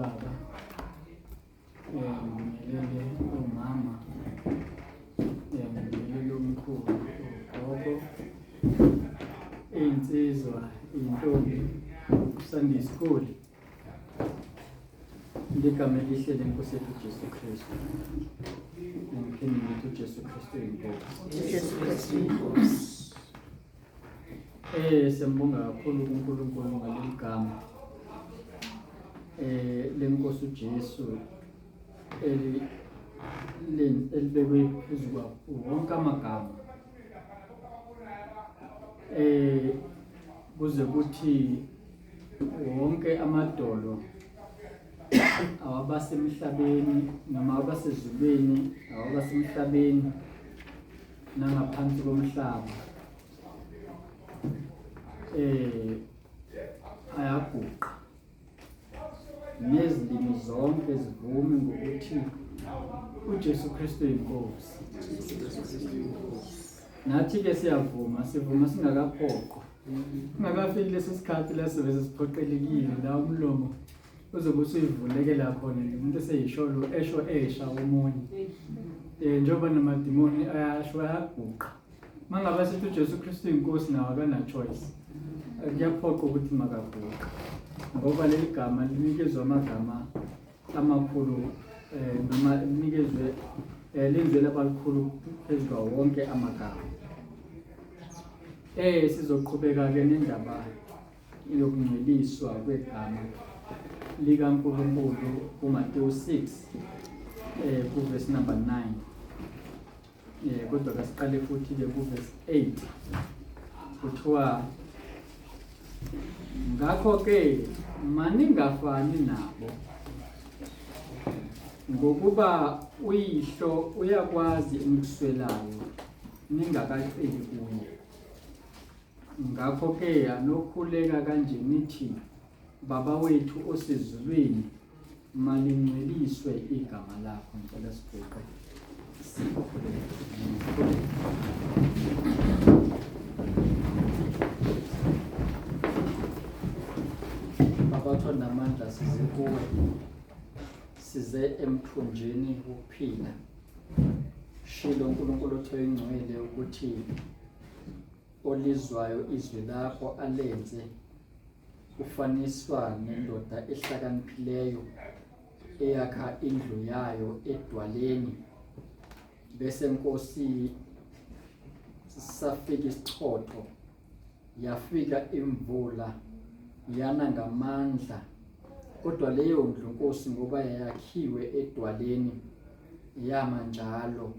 obaba, ngibingelele omama, ngibingelele omkhulu, ogogo, iy'nsizwa, iy'ntombi, Sunday school. Ngegama elihle lenkosi yethu Jesu Kristu. Ngiphinde ngithi uJesu Kristu inkosi. Jesu Kristu inkosi. Siyambonga kakhulu kuNkulunkulu ngaleli gama. Lenkosi uJesu eli elibekwe phezu kwawo wonke amagama. Kuze kuthi wonke amadolo awabasemhlabeni noma abasezulwini awabasemhlabeni nangaphansi komhlaba ayaguqa nezilimi zonke zivume ngokuthi uJesu Kristu inkosi. Nathi ke siyavuma, sivuma singakaphoqwa. Kungakafiki leso sikhathi la sizobe sesiphoqelekile la umlomo uzobe usuyivulekela khona nje umuntu eseyisholo esho esha omunye. Njengoba namadimoni ayasho ayaguqa. Mangabe sithi uJesu Kristu inkosi nawo akana choice. Kuyaphoqa ukuthi makaguqe. Ngoba leli gama linikezwe amagama amakhulu noma linikezwe lenziwe labalikhulu phezu kwawo wonke amagama. Sizoqhubeka ke nendaba yokungcweliswa kwegama likaNkulunkulu kuMateyu 6 kuverse number 9. Kodwa kasiqale futhi ke kuverse 8. Kuthiwa ngakho ke maningafani nabo, ngokuba uyihlo uyakwazi enikuswelayo ningakaceli kuye. Ngakho ke anokhuleka kanje nithi, Baba wethu osezulwini, malingcweliswe igama lakho. Ngicela siguqe sikhuleke. Baba othanda size kuwe, size emthonjeni wokuphila. Shilo uNkulunkulu othe ingcwele ukuthi olizwayo izwi lakho alenze ufaniswa nendoda ehlakaniphileyo eyakha indlu yayo edwaleni, bese Nkosi safika isichotho, yafika imvula yana ngamandla, kodwa leyo ndlu Nkosi ngoba yayakhiwe edwaleni yama njalo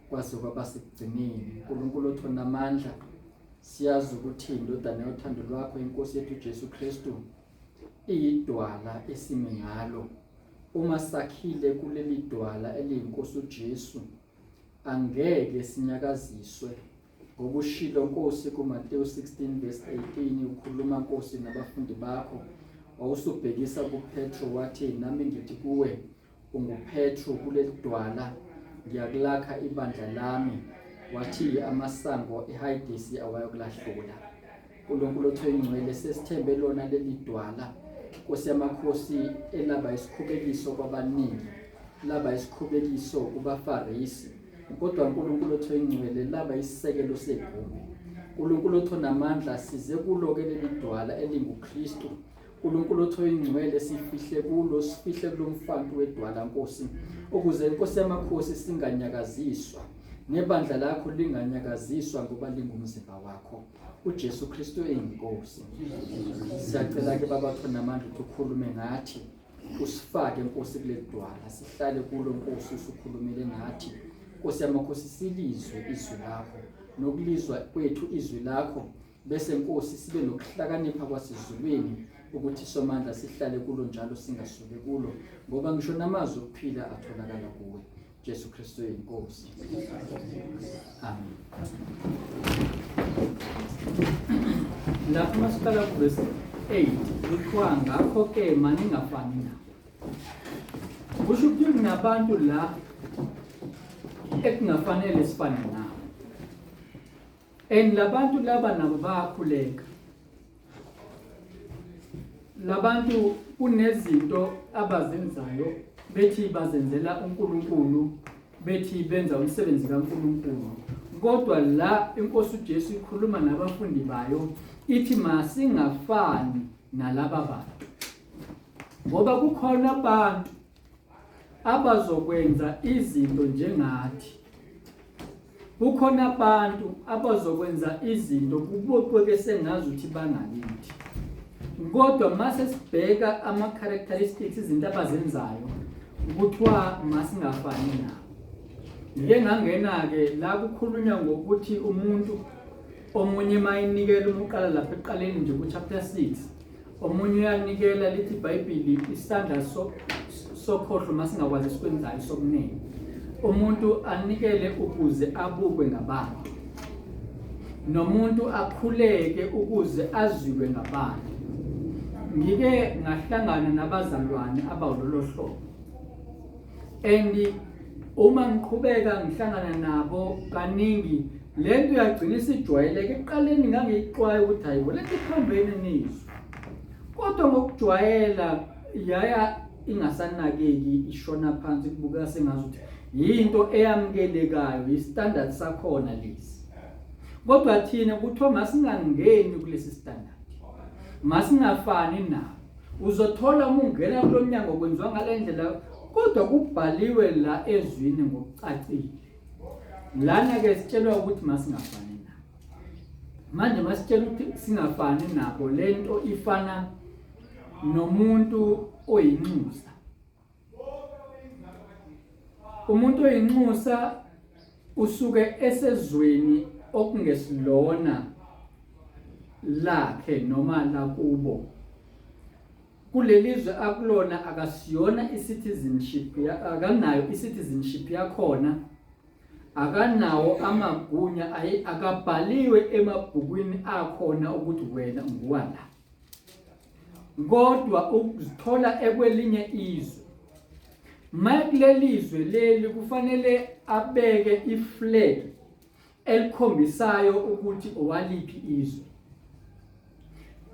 kwaze kwaba sekugcineni. uNkulunkulu othona amandla, siyazi ukuthi indodana yothando lwakho inkosi yethu Jesu Kristu iyidwala esime ngalo. Uma sakhile kuleli dwala eliyinkosi uJesu, angeke sinyakaziswe. Ngokushilo Nkosi kuMateyu 16 verse 18, ukhuluma Nkosi nabafundi bakho, wawusubhekisa kuPetro wathi, nami ngithi kuwe unguPetro, kuleli dwala ngiyakulakha ibandla lami, wathi amasango eHayidesi awayokulahlula. uNkulunkulu othe ingcwele, sesithembe lona leli dwala Nkosi yamakhosi elaba isikhubekiso kwabaningi, laba isikhubekiso kubaFarisi, kodwa uNkulunkulu othe ingcwele laba isisekelo segumbi. uNkulunkulu othe namandla, size kulo ke leli dwala elinguKristu. uNkulunkulu othe ingcwele, sifihle kulo, sifihle kulomfantu wedwala Nkosi, ukuze Nkosi yamakhosi singanyakaziswa, nebandla lakho linganyakaziswa, ngoba lingumzimba wakho uJesu Kristu eyinkosi. Siyacela ke Baba khona namandla ukuthi ukhulume ngathi, usifake Nkosi kuleli dwala, sihlale kulo Nkosi, usukhulumele nathi Nkosi yamakhosi, silizwe izwi lakho, nokulizwa kwethu izwi lakho, bese Nkosi sibe nokuhlakanipha kwasezulwini ukuthi somandla sihlale kulo njalo, singasuki kulo, ngoba ngisho namazwi okuphila atholakala kuwe Jesu Kristu inkosi. Amen. Lapho masiqala kuvesi 8 kuthiwa ngakho ke maningafani nabo. Kusho ukuthi kunabantu la ekungafanele sifane nabo. And labantu laba nabo bayakhuleka. Labantu Kunezinto abazenzayo bethi bazenzela uNkulunkulu, bethi benza umsebenzi kaNkulunkulu, kodwa la inkosi uJesu ikhuluma nabafundi bayo ithi masingafani nalaba bantu, ngoba kukhona abantu abazokwenza izinto njengathi. Kukhona abantu abazokwenza izinto kubukeke sengazi ukuthi bangakithi, kodwa mase sibheka ama-characteristics, izinto abazenzayo, kuthiwa masingafani nabo. Ngike ngangena-ke la kukhulunywa ngokuthi umuntu omunye mayinikela, uma uqala lapha ekuqaleni nje ku-chapter 6, omunye uyanikela, lithi iBhayibheli isandla sokhohlo masingakwazi esikwenzayo sokunene. Umuntu anikele ukuze abukwe ngabantu, nomuntu akhuleke ukuze azwiwe ngabantu. Ngike ngahlangana nabazalwane abawulolo hlobo, and uma ngiqhubeka ngihlangana nabo kaningi, lento yagcina isijwayeleke. Ekuqaleni ngangiyixwaya ukuthi hayibo, lento iphambene nizwe, kodwa ngokujwayela yaya ingasanakeki, ishona phansi, kubukeka sengazuthi yinto eyamukelekayo, i-standard sakhona lesi. Kodwa thina kuthiwa masingangeni kulesi standard, masingafani nabo. Uzothola uma ungena kulo mnyango kwenziwa ngale ndlela, kodwa kubhaliwe la ezwini ngokucacile. Lana-ke sitshelwa ukuthi masingafani nabo. Manje masitshela ukuthi singafani nabo, lento ifana nomuntu oyinxusa. Umuntu oyinxusa usuke esezweni okungesilona lakhe noma lakubo. Kulelizwe akulona akasiyona i-citizenship, akanayo i-citizenship yakhona, akanawo amagunya, akabhaliwe emabhukwini akhona ukuthi wena nguwala, kodwa ukuzithola ekwelinye izwe. Makulelizwe leli kufanele abeke iflag elikhombisayo ukuthi owaliphi izwe,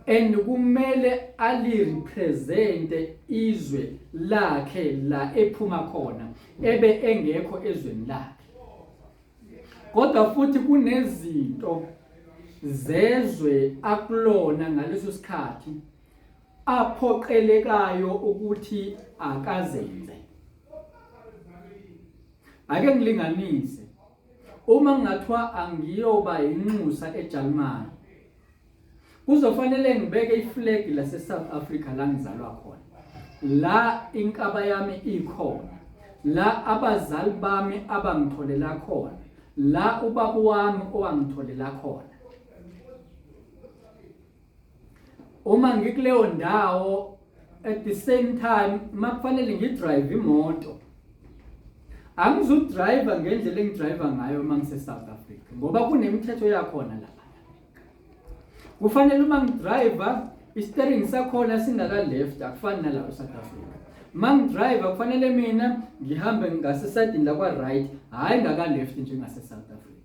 and kumele alirepresente izwe lakhe la ephuma khona, ebe engekho ezweni lakhe. Kodwa futhi kunezinto zezwe akulona ngaleso sikhathi aphoqelekayo ukuthi akazenze. Ake ngilinganise, uma ngingathiwa angiyoba inxusa eJalimane, kuzofanele ngibeke iflag lase South Africa la ngizalwa khona, la inkaba yami ikhona, la abazali bami abangitholela khona, la ubaba wami owangitholela khona. Uma ngikuleyo ndawo, at the same time makufanele ngidrive imoto, angizudrive ngendlela engidrive ngayo uma ngise South Africa, ngoba kunemithetho yakhona lapha. Kufanele uma ngidrive, i-steering sakhona singaka left, akufani nala e-South Africa. Uma ngidrive kufanele mina ngihambe ngasesayidini lakwa right, hhayi ngaka left njengase South Africa.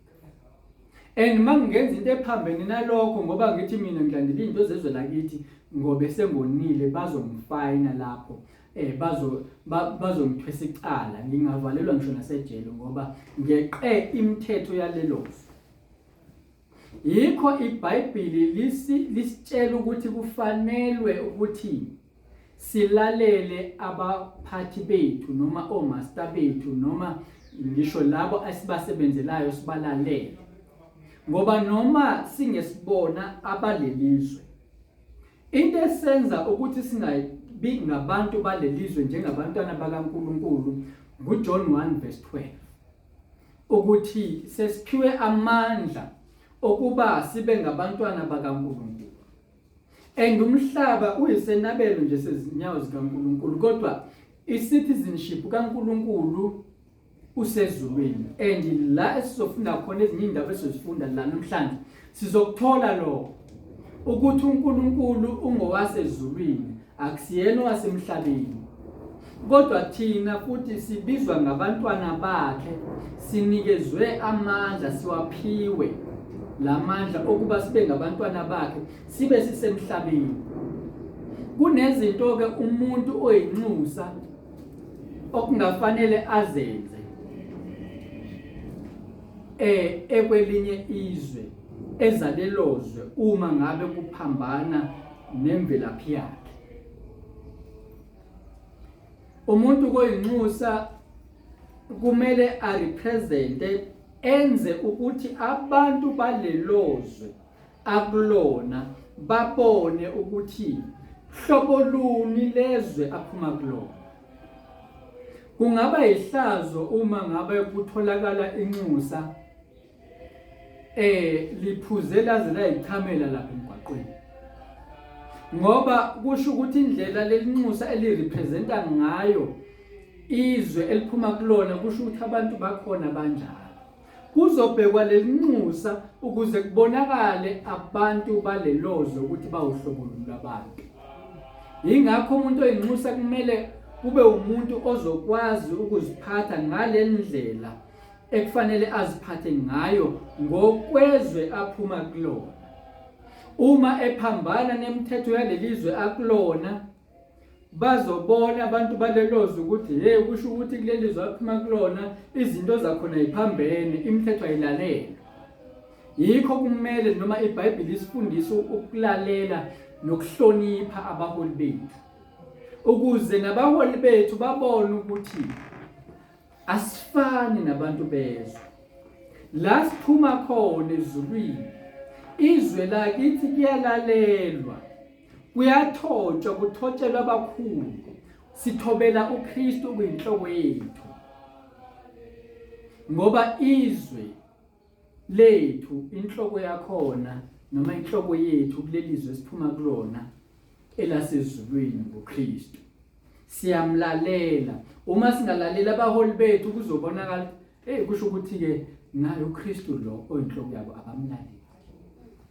And uma ngingenza into ephambene nalokho, ngoba ngithi mina ngilandela izinto zezwe lakithi, ngobe sengonile, bazongifayina lapho, bazo bazongithwesa icala, ngingavalelwa ngisho nasejele ngoba ngeqe imithetho yalelo zwe. Yikho iBhayibheli lisitshela ukuthi kufanelwe ukuthi silalele abaphathi bethu noma omaster bethu noma ngisho labo esibasebenzelayo, sibalalele, ngoba noma singesibona abalelizwe, into esenza ukuthi singabi ngabantu balelizwe njengabantwana bakaNkuluNkulu nguJohn 1 verse 12, ukuthi sesiphiwe amandla okuba sibe ngabantwana bakaNkuluNkulu. And umhlaba uyisenabelo nje sezinyawo zikaNkuluNkulu, kodwa i-citizenship kaNkuluNkulu usezulwini. And la esizofunda khona ezinye indaba esizofunda la namhlanje, sizokuthola lokho ukuthi uNkulunkulu ungowasezulwini, akusiyena owasemhlabeni. Kodwa thina futhi sibizwa ngabantwana bakhe, sinikezwe amandla, siwaphiwe lamandla okuba sibe ngabantwana bakhe sibe sisemhlabeni. Kunezinto ke umuntu oyinxusa okungafanele azenze ekwelinye izwe ezalelozwe uma ngabe kuphambana nemvelaphi yakhe. Umuntu koyinxusa kumele arepresente, enze ukuthi abantu balelozwe akulona babone ukuthi hlobo luni lezwe aphuma kulona. Kungaba ihlazo uma ngabe kutholakala inxusa liphuze laze layichamela lapha emgwaqweni, ngoba kusho ukuthi indlela lelinxusa elirepresenta ngayo izwe eliphuma kulona kusho ukuthi abantu bakhona banjalo. Kuzobhekwa lelinxusa ukuze kubonakale abantu balelozwe ukuthi bawuhlobo luni lwabantu. Yingakho umuntu oyinxusa kumele kube umuntu ozokwazi ukuziphatha ngale ndlela ekufanele aziphathe ngayo ngokwezwe aphuma kulona. Uma ephambana nemithetho yalelizwe akulona, bazobona abantu balelozwe ukuthi hey, kusho ukuthi kuleli zwe aphuma kulona izinto zakhona yiphambene, imithetho ayilalelwa. Yikho kumele noma iBhayibheli isifundisa ukulalela nokuhlonipha abaholi bethu, ukuze nabaholi bethu babone ukuthi asifani nabantu bezwe. La siphuma khona ezulwini, izwe lakithi kuyalalelwa, kuyathotshwa, kuthotshelwa abakhulu. Sithobela uKristu okuyinhloko yethu, ngoba izwe lethu inhloko yakhona noma inhloko yethu kuleli zwe esiphuma kulona elasezulwini ngoKristu. Siyamlalela. Uma singalalela abaholi bethu kuzobonakala, hey, kusho ukuthi ke naye uKristu lo oyinhloko yabo abamlaleli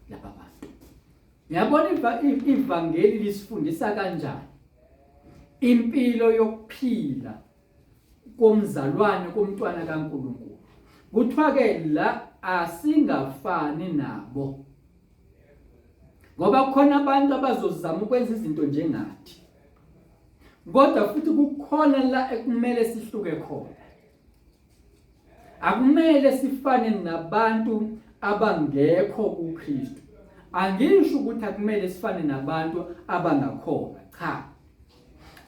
laba bantu. Ngiyabona ivangeli lisifundisa kanjani impilo yokuphila komzalwane, komntwana kaNkulunkulu. Kuthiwa ke la asingafani nabo, ngoba kukhona abantu abazozama ukwenza izinto njengathi, kodwa futhi kukhona la ekumele sihluke khona. Akumele sifane nabantu abangekho kuKristu. Angisho ukuthi akumele sifane nabantu abangakholwa, cha.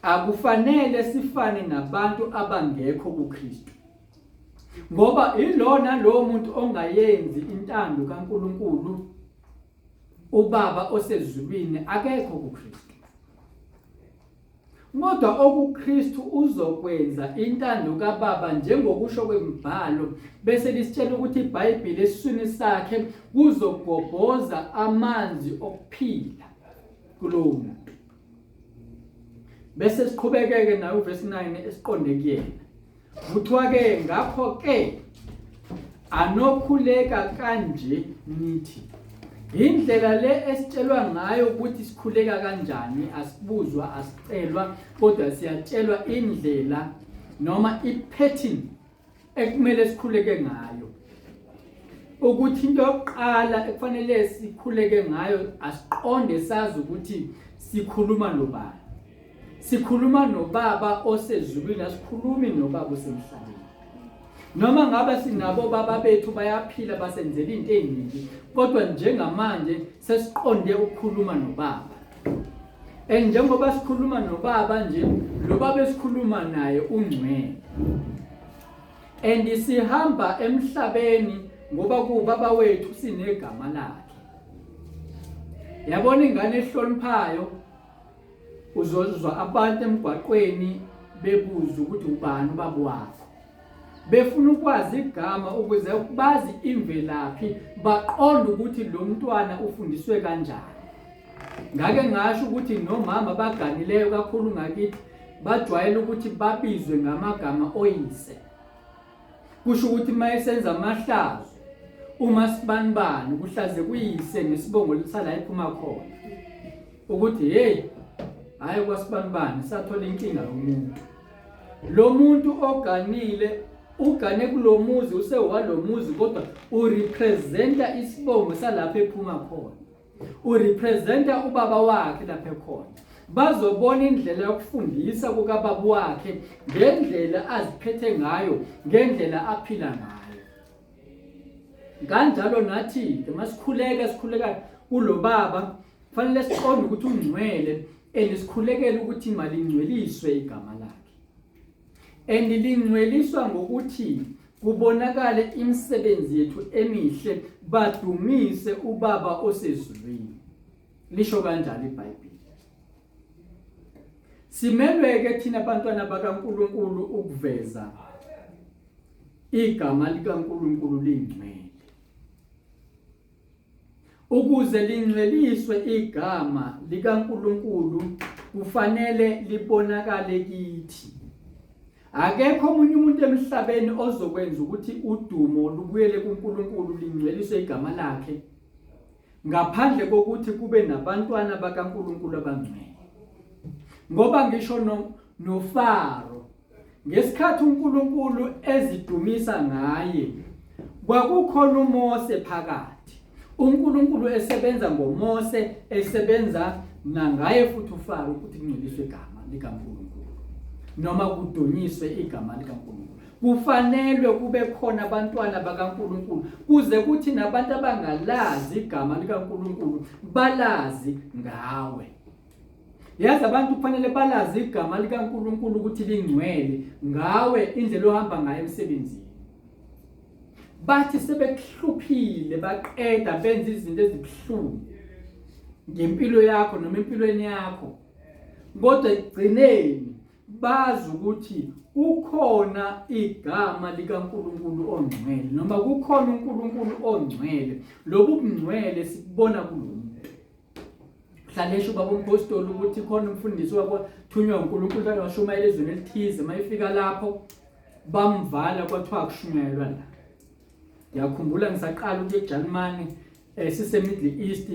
Akufanele sifane nabantu abangekho kuKristu. Ngoba ilona lowo muntu ongayenzi intando kaNkulunkulu uBaba osezulwini akekho kuKristu. Kodwa okuKristu uzokwenza intando kaBaba njengokusho kwemibhalo, bese lisitshela ukuthi iBhayibheli esiswini sakhe kuzogobhoza amanzi okuphila kulowo muntu. Bese siqhubekeke nayo uverse 9 esiqonde kuyena. Kuthiwa ke ngakho ke anokhuleka kanje nithi, indlela le esitshelwa ngayo ukuthi sikhuleka kanjani asibuzwa, asicelwa, kodwa siyatshelwa indlela noma ipattern ekumele sikhuleke ngayo. Ukuthi into yokuqala ekufanele sikhuleke ngayo, asiqonde sazi ukuthi sikhuluma nobani. Sikhuluma noBaba osezulwini, asikhulumi noBaba osemhlabeni. Noma ngabe sinabo baba bethu bayaphila basenzela into eziningi, kodwa njengamanje sesiqonde ukukhuluma noBaba. And njengoba sikhuluma noBaba nje, lo Baba esikhuluma naye ungcwele. And sihamba emhlabeni ngoba kuBaba wethu sinegama lakhe. Yabona ingane ehloniphayo, uzozwa abantu emgwaqweni bebuza ukuthi ubani ubaba wakho, befuna ukwazi igama ukuze bazi imvelaphi, baqonde ukuthi lo mntwana ufundiswe kanjani. Ngake ngasho ukuthi nomama baganileyo kakhulu ngakithi bajwayele ukuthi babizwe ngamagama oyise. Kusho ukuthi uma esenza amahlazo uma sibanibani kuhlaze kuyise nesibongo sala ephuma khona, ukuthi hey, hayi kwasibanibani sathola inkinga yomuntu. Lo muntu oganile ugane kulomuzi, usewalomuzi, kodwa urepresenta isibongo salapho ephuma khona, urepresenta ubaba wakhe lapho ekhona. Bazobona indlela yokufundisa kukababa wakhe, ngendlela aziphethe ngayo, ngendlela aphila ngayo. Kanjalo nathi-ke masikhuleka sikhuleka kulo baba kufanele siqonde ukuthi ungcwele and sikhulekele ukuthi malingcweliswe igama lakhe. And lingcweliswa ngokuthi kubonakale imisebenzi yethu emihle badumise ubaba osezulwini. Lisho kanjalo iBhayibheli. Simelwe ke thina bantwana bakaNkuluNkulu ukuveza igama likaNkuluNkulu lingcwele. Ukuze lingcweliswe igama likaNkuluNkulu kufanele libonakale kithi. Akekho omunye umuntu emhlabeni ozokwenza ukuthi udumo lubuyele kuNkulunkulu lingcweliswe igama lakhe ngaphandle kokuthi kube nabantwana bakaNkulunkulu abangcwele. Ngoba ngisho noFaro Ngesikhathi uNkulunkulu ezidumisa ngaye, kwakukhona uMose phakathi. uNkulunkulu esebenza ngoMose, esebenza nangaye futhi uFaro ukuthi kungcweliswe igama likaNkulunkulu noma kudunyiswe igama likaNkulunkulu. Kufanelwe kube khona abantwana bakaNkulunkulu kuze kuthi nabantu abangalazi igama likaNkulunkulu balazi ngawe. Yazi abantu kufanele balazi igama likaNkulunkulu ukuthi lingcwele ngawe indlela ohamba ngayo emsebenzini. Bathi sebekuhluphile baqeda benza izinto ezibuhlungu ngempilo yakho noma empilweni yakho. Kodwa ekugcineni bazi ukuthi kukhona igama likaNkulunkulu ongcwele noma kukhona uNkulunkulu ongcwele. Lobu bungcwele sikubona kulo Hlale esho ubaba umpostoli ukuthi khona umfundisi wakwathunywa uNkulunkulu kade washumayela ezweni elithize uma efika lapho bamvala kwathiwa akushunyayelwa la. Ngiyakhumbula ngisaqala ukuya eJalimane eh, sise-Middle East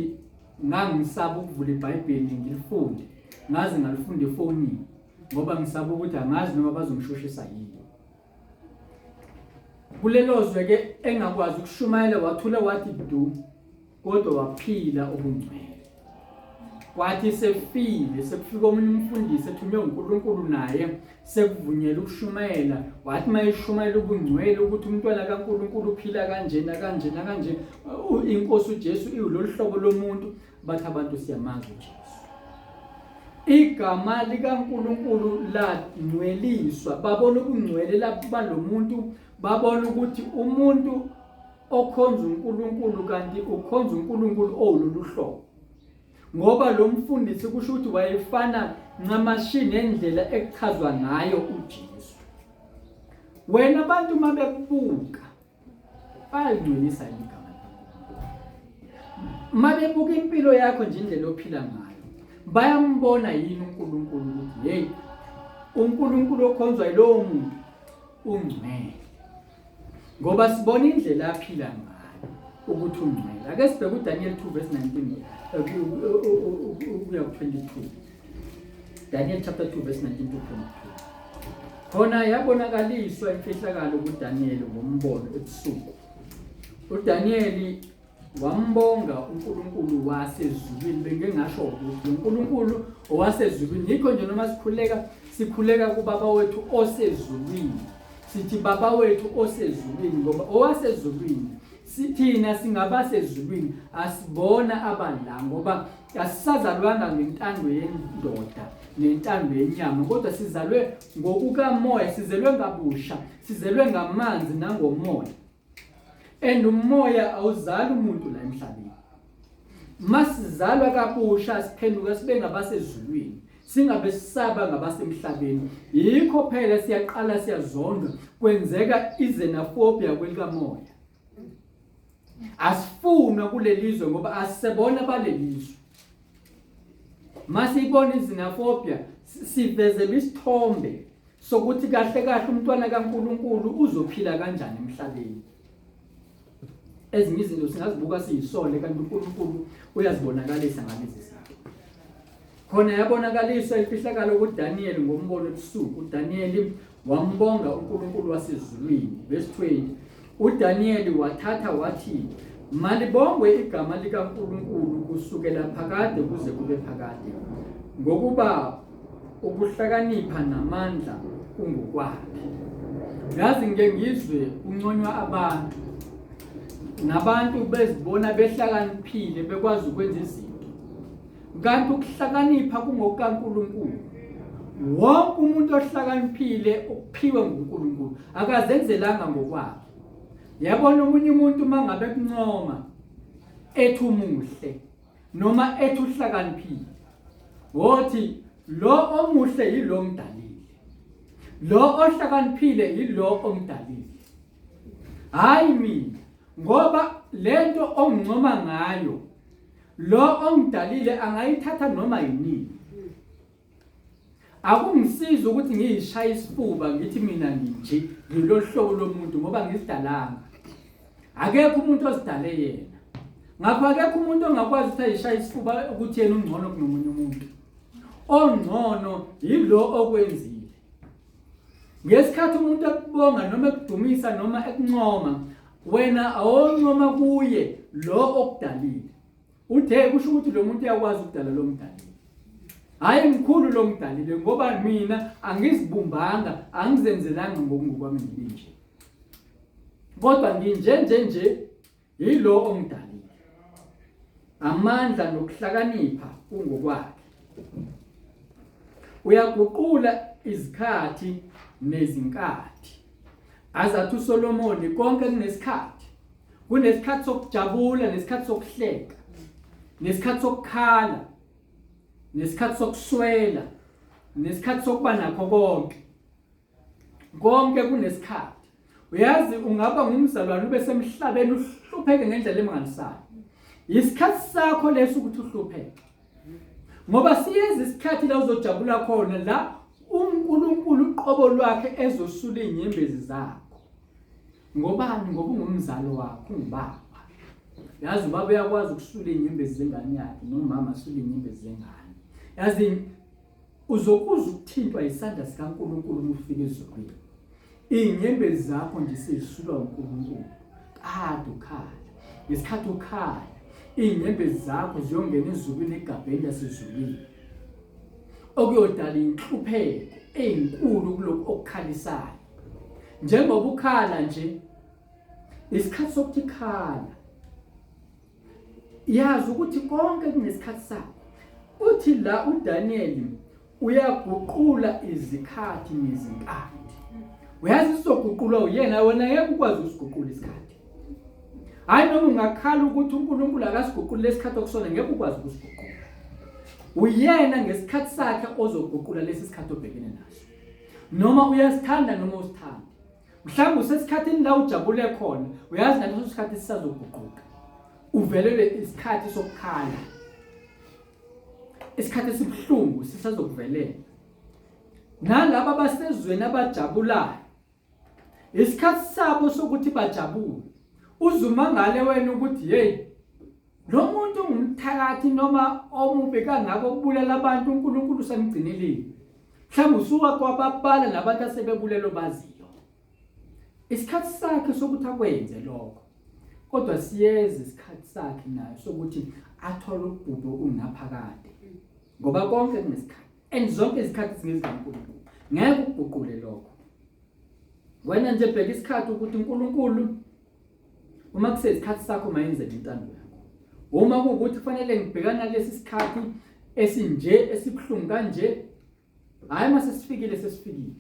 ngangisaba ukuvula iBhayibheli ngilifunde ngaze ngalifunda efonini ngoba ngisaba ukuthi angazi noma bazongishushisa yini. Kulelo zwe ke engakwazi ukushumayela wathula wathi du kodwa waphila ubungcwele. Kwathi sefile sekufika omunye umfundisi ethunywe uNkulunkulu naye sekuvunyelwa ukushumayela wathi mayeshumayela ubungcwele ukuthi umntwana kaNkulunkulu uphila kanjena kanjena kanje inkosi uJesu iwulolu hlobo lomuntu bathi abantu siyamazi uJesu. Igama likaNkulunkulu langcweliswa babona ubungcwele lapho balomuntu babona ukuthi umuntu okhonza uNkulunkulu kanti ukhonza uNkulunkulu owulolu hlobo ngoba lo mfundisi kusho ukuthi wayefana ncamashi nendlela ekuchazwa ngayo uJesu. Wena abantu uma bekubuka bayalingcwelisa yini igama likaNkulunkulu? Uma bebuka impilo yakho nje indlela ophila ngayo bayambona yini uNkulunkulu ukuthi hey uNkulunkulu okhonzwa yilowo muntu ungcwele ngoba sibona indlela aphila ngayo ukuthi ungcwele. Ake sibheke uDaniel 2 verse 19 ukuya ku-22. Daniel chapter 2 verse 19 to 22. Khona yabonakaliswa imfihlakalo kuDaniyeli ngombono ebusuku. uDaniyeli wambonga uNkulunkulu wasezulwini bengike ngasho ukuthi uNkulunkulu owasezulwini yikho nje noma sikhuleka sikhuleka kubaba wethu osezulwini sithi baba wethu osezulwini ngoba owasezulwini sithina singabasezulwini asibona abala ngoba asisazalwanga ngentando yendoda nentando yenyama kodwa sizalwe ngokukamoya sizelwe ngabusha sizelwe ngamanzi nangomoya and umoya awuzali umuntu la emhlabeni masizalwa kabusha siphenduka sibe ngabasezulwini singabe sisaba ngabasemhlabeni yikho phela siyaqala siyazondwa kwenzeka izenaphobia kwelikamoya asifunwa kulelizwe ngoba asebona balelizwe masiyibona izinafobia sivezelwa isithombe sokuthi kahle kahle umntwana kaNkuluNkulu uzophila kanjani emhlabeni ezinye izinto singazibuka siyisole kanti uNkulunkulu uyazibonakalisa ngalezi zinto khona yabonakaliswa imfihlakalo kuDaniel ngombono ebusuku uDaniel wambonga uNkulunkulu wasezulwini verse 20 uDaniel wathatha wathi malibongwe igama likaNkulunkulu kusukela phakade kuze kube phakade. Ngokuba ukuhlakanipha namandla kungokwakhe. Yazi ngike ngizwe kunconywa abantu nabantu bezibona behlakaniphile bekwazi ukwenza izinto. Kanti ukuhlakanipha kungokukaNkulunkulu. Wonke umuntu ohlakaniphile ukuphiwe nguNkulunkulu, akazenzelanga ngokwakhe. Yabona omunye umuntu uma ngabe kuncoma ethi umuhle noma ethi uhlakaniphile, wothi lo omuhle yilo mdalile, lo ohlakaniphile yilo omdalile, hayi mina, ngoba lento ongincoma ngayo lo ongidalile angayithatha noma yinini. Akungisizi ukuthi ngiyishaye isifuba ngithi mina nginje ngilolu hlobo lomuntu ngoba ngizidalanga. Akekho umuntu ozidale yena. Ngakho akekho umuntu ongakwazi ukuthi ayishaye isifuba ukuthi yena ungcono kunomunye umuntu. Ongcono yilo okwenzile. Ngesikhathi umuntu ekubonga noma ekudumisa noma ekuncoma, wena awuncoma kuye lo okudalile. Uthe kusho ukuthi lo muntu uyakwazi ukudala lo mdalile. Hayi mkhulu lo mdalile ngoba mina angizibumbanga, angizenzelanga ngokungokwami ngibinje. Kodwa nginje nje nje yilo ongidalile. Amandla nokuhlakanipha kungokwakhe. Uyaguqula izikhathi nezinkathi. Azathi uSolomoni konke kunesikhathi. Kunesikhathi sokujabula nesikhathi sokuhleka. Nesikhathi sokukhala. Nesikhathi sokuswela. Nesikhathi sokuba nakho konke. Konke kunesikhathi. Uyazi ungaba ngumzalwane ube semhlabeni uhlupheke ngendlela emangalisayo. Isikhathi sakho leso ukuthi uhlupheke. Ngoba siyeza isikhathi la uzojabula khona la uNkulunkulu uqobo lwakhe ezosula izinyembezi zakho. Ngobani? Ngoba ungumzali wakho, ungubaba. Yazi ubaba uyakwazi ukusula izinyembezi zengane yakhe nomama asule izinyembezi zengane. Yazi uzokuza ukuthintwa isandla sikaNkulunkulu uma ufika ezulwini. Izinyembezi zakho nje sezisulwa uNkulunkulu. Kade ukhala. Ngesikhathi ukhala, izinyembezi zakho ziyongena ezulwini egabheni lasezulwini. Okuyodala inhlupheko ezinkulu kulokhu okukhalisayo. Njengoba ukhala nje isikhathi sokuthi khala. Yazi ukuthi konke kunesikhathi sakho. Uthi la uDaniel uyaguqula izikhathi nezinkathi. Uyazi sizoguqulwa uyena wena ngeke ukwazi usiguqula isikhathi. Hayi noma ungakhala ukuthi uNkulunkulu akasiguquli lesikhathi okusona ngeke ukwazi ukusiguqula. Uyena ngesikhathi sakhe ozoguqula lesi sikhathi obhekene naso. Noma uyasithanda noma usithanda. Mhlawumbe usesikhathini la ujabule khona, uyazi naleso sikhathi sisazoguquka. Uvelelwe isikhathi sokukhala. Isikhathi esibuhlungu sisazokuvelela. Nalaba abasezweni abajabulayo, isikhathi sabo sokuthi bajabule. Uzumangale wena ukuthi hey lo muntu ungumthakathi noma omubi kangaka okubulala abantu uNkulunkulu usamgcinelile. Mhlawumbe usuka kwababala nabantu asebebulele obaziyo. Isikhathi sakhe sokuthi akwenze lokho. Kodwa siyeza isikhathi sakhe naye sokuthi athole ukubhubha okungaphakade. Ngoba konke kunesikhathi. And zonke izikhathi zingezikaNkulunkulu. Ngeke ukuguqule lokho. Wena nje bheka isikhathi ukuthi uNkulunkulu uma kuseyisikhathi sakho mayenzeke intando yakho. Uma kuwukuthi kufanele ngibhekane nalesi sikhathi esinje esibuhlungu kanje, hhayi uma sesifikile sesifikile.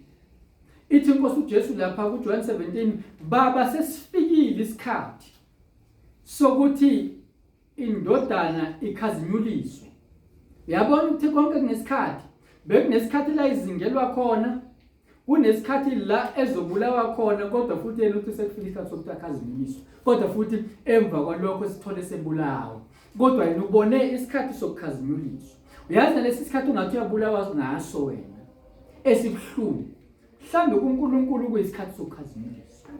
Ithi inkosi uJesu lapha kuJohn 17, Baba sesifikile isikhathi sokuthi indodana ikhazinyuliswe. Uyabona ukuthi konke kunesikhathi. Bekunesikhathi la izingelwa khona, kunesikhathi la ezobulawa khona kodwa futhi yena uthi sekufika isikhathi sokuthi akhazinyuliswe. Kodwa futhi emva kwalokho sithole sebulawa. Kodwa yena ubone isikhathi sokukhazinyuliswa. Uyazi nalesi sikhathi ungathi uyabulawa ngaso wena esibuhlungu. Mhlawumbe kuNkulunkulu kuyisikhathi sokukhazinyuliswa.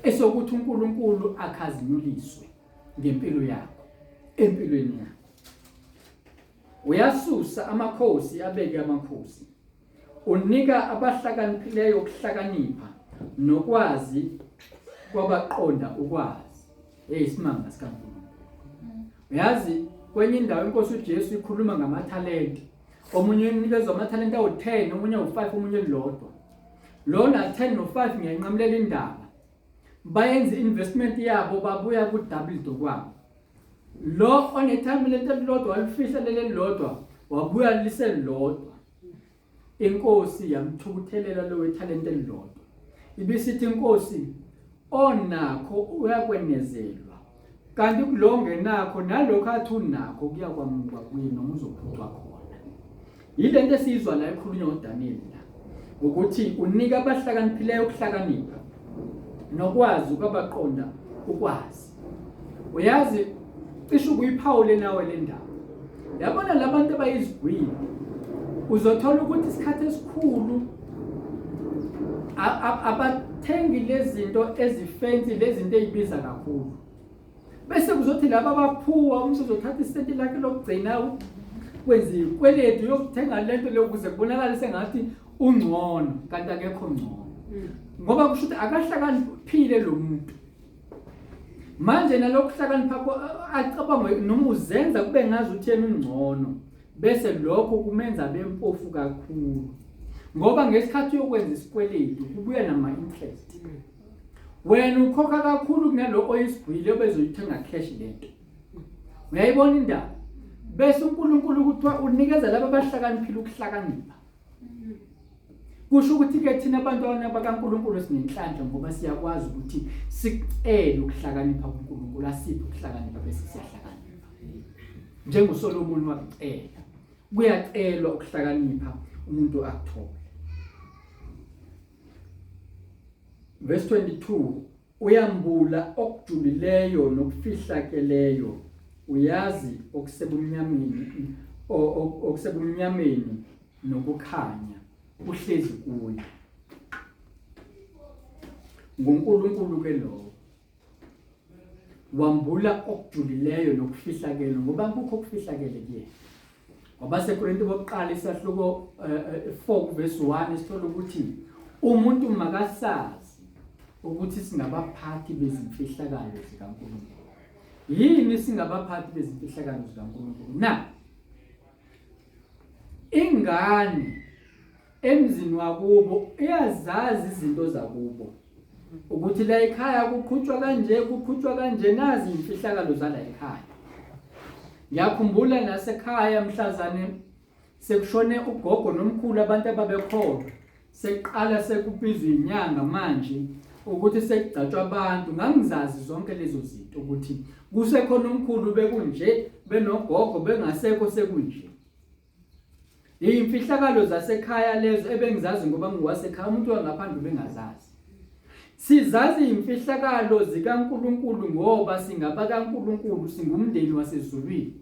Esokuthi uNkulunkulu akhazinyuliswe ngempilo yakho, empilweni yakho. Uyasusa amakhosi abeke amakhosi. Unika abahlakaniphileyo ukuhlakanipha nokwazi kwabaqonda ukwazi. Hey isimanga sikaNkulunkulu. Uyazi kwenye indawo inkosi uJesu ikhuluma ngamathalente. Omunye unikezwa amathalente awu-10, omunye awu-5, omunye elilodwa. Lona 10 no-5 ngiyanqamulela indaba. Bayenza i-investment yabo babuya ku-double dokwabo. Lo onethalente elilodwa walifihla leli elilodwa wabuya liselilodwa. Inkosi yamthukuthelela lo wethalente elilodwa. Ibisithi inkosi onakho uyakwenezelwa kanti kulo ongenakho nalokho athi unakho kuyakwamuka kuye noma uzophucwa khona. Yile nto esiyizwa la ekhulunywa uDaniyeli la ukuthi unika abahlakaniphileyo ukuhlakanipha nokwazi kwabaqonda ukwazi. Uyazi cishe ukuyiphawule nawe le ndaba. Yabona labantu abayizigwili uzothola ukuthi isikhathi esikhulu abathengi lezinto ezifensi lezinto ezibiza kakhulu. Bese kuzothi laba abaphuwa umuntu uzothatha isenti lakhe lokugcina kwenza ikweletu yokuthenga lento leyo ukuze kubonakale sengathi ungcono kanti akekho ngcono. Ngoba kusho ukuthi akahlakaniphile lo muntu. Manje nalokuhlakanipha acabangwe noma uzenza kube ngazi ukuthi yena ungcono bese lokho kumenza bempofu kakhulu ngoba ngesikhathi uyokwenza isikweletu kubuya nama interest wena ukhokha kakhulu kunalo oyisigwile obezoyithenga cash lento uyayibona indaba bese uNkulunkulu kuthiwa unikeza laba abahlakaniphile ukuhlakanipha Kusho ukuthi ke thina abantwana bakaNkulunkulu sinenhlanhla ngoba siyakwazi ukuthi sicele ukuhlakanipha kuNkulunkulu asiphe ukuhlakanipha bese siyahlakanipha. NjengoSolomoni wakucela. Kuyacelwa ukuhlakanipha umuntu akuthole. Verse 22 Uyambula okujulileyo nokufihlakeleyo, uyazi okusebumnyameni okusebumnyameni nokukhanya kuhlezi kuye. NguNkulunkulu ke lowo. Wambula okujulileyo nokufihlakele ngoba kukho okufihlakele kuyena. KwabaseKorinte bokuqala isahluko 4 eh, verse 1 sithola ukuthi umuntu makasazi ukuthi singabaphathi bezimfihlakalo zikaNkulunkulu. Yini singabaphathi bezimfihlakalo zikaNkulunkulu na? Ingane emzini wakubo iyazazi izinto zakubo ukuthi la ekhaya kuqhutshwa kanje kuqhutshwa kanje nazi imfihlakalo zala ekhaya ngiyakhumbula nasekhaya mhlazane sekushone ugogo nomkhulu abantu ababekhona sekuqala sekubizwa inyanga manje ukuthi sekugcatshwa abantu ngangizazi zonke lezo zinto ukuthi kusekhona umkhulu bekunje benogogo bengasekho sekunje Iyimfihlakalo zasekhaya lezo ebengizazi ngoba ngiwasekhaya umuntu wangaphandle ubengazazi. Sizazi imfihlakalo zikaNkuluNkulu ngoba singabakaNkuluNkulu singumndeni wasezulwini.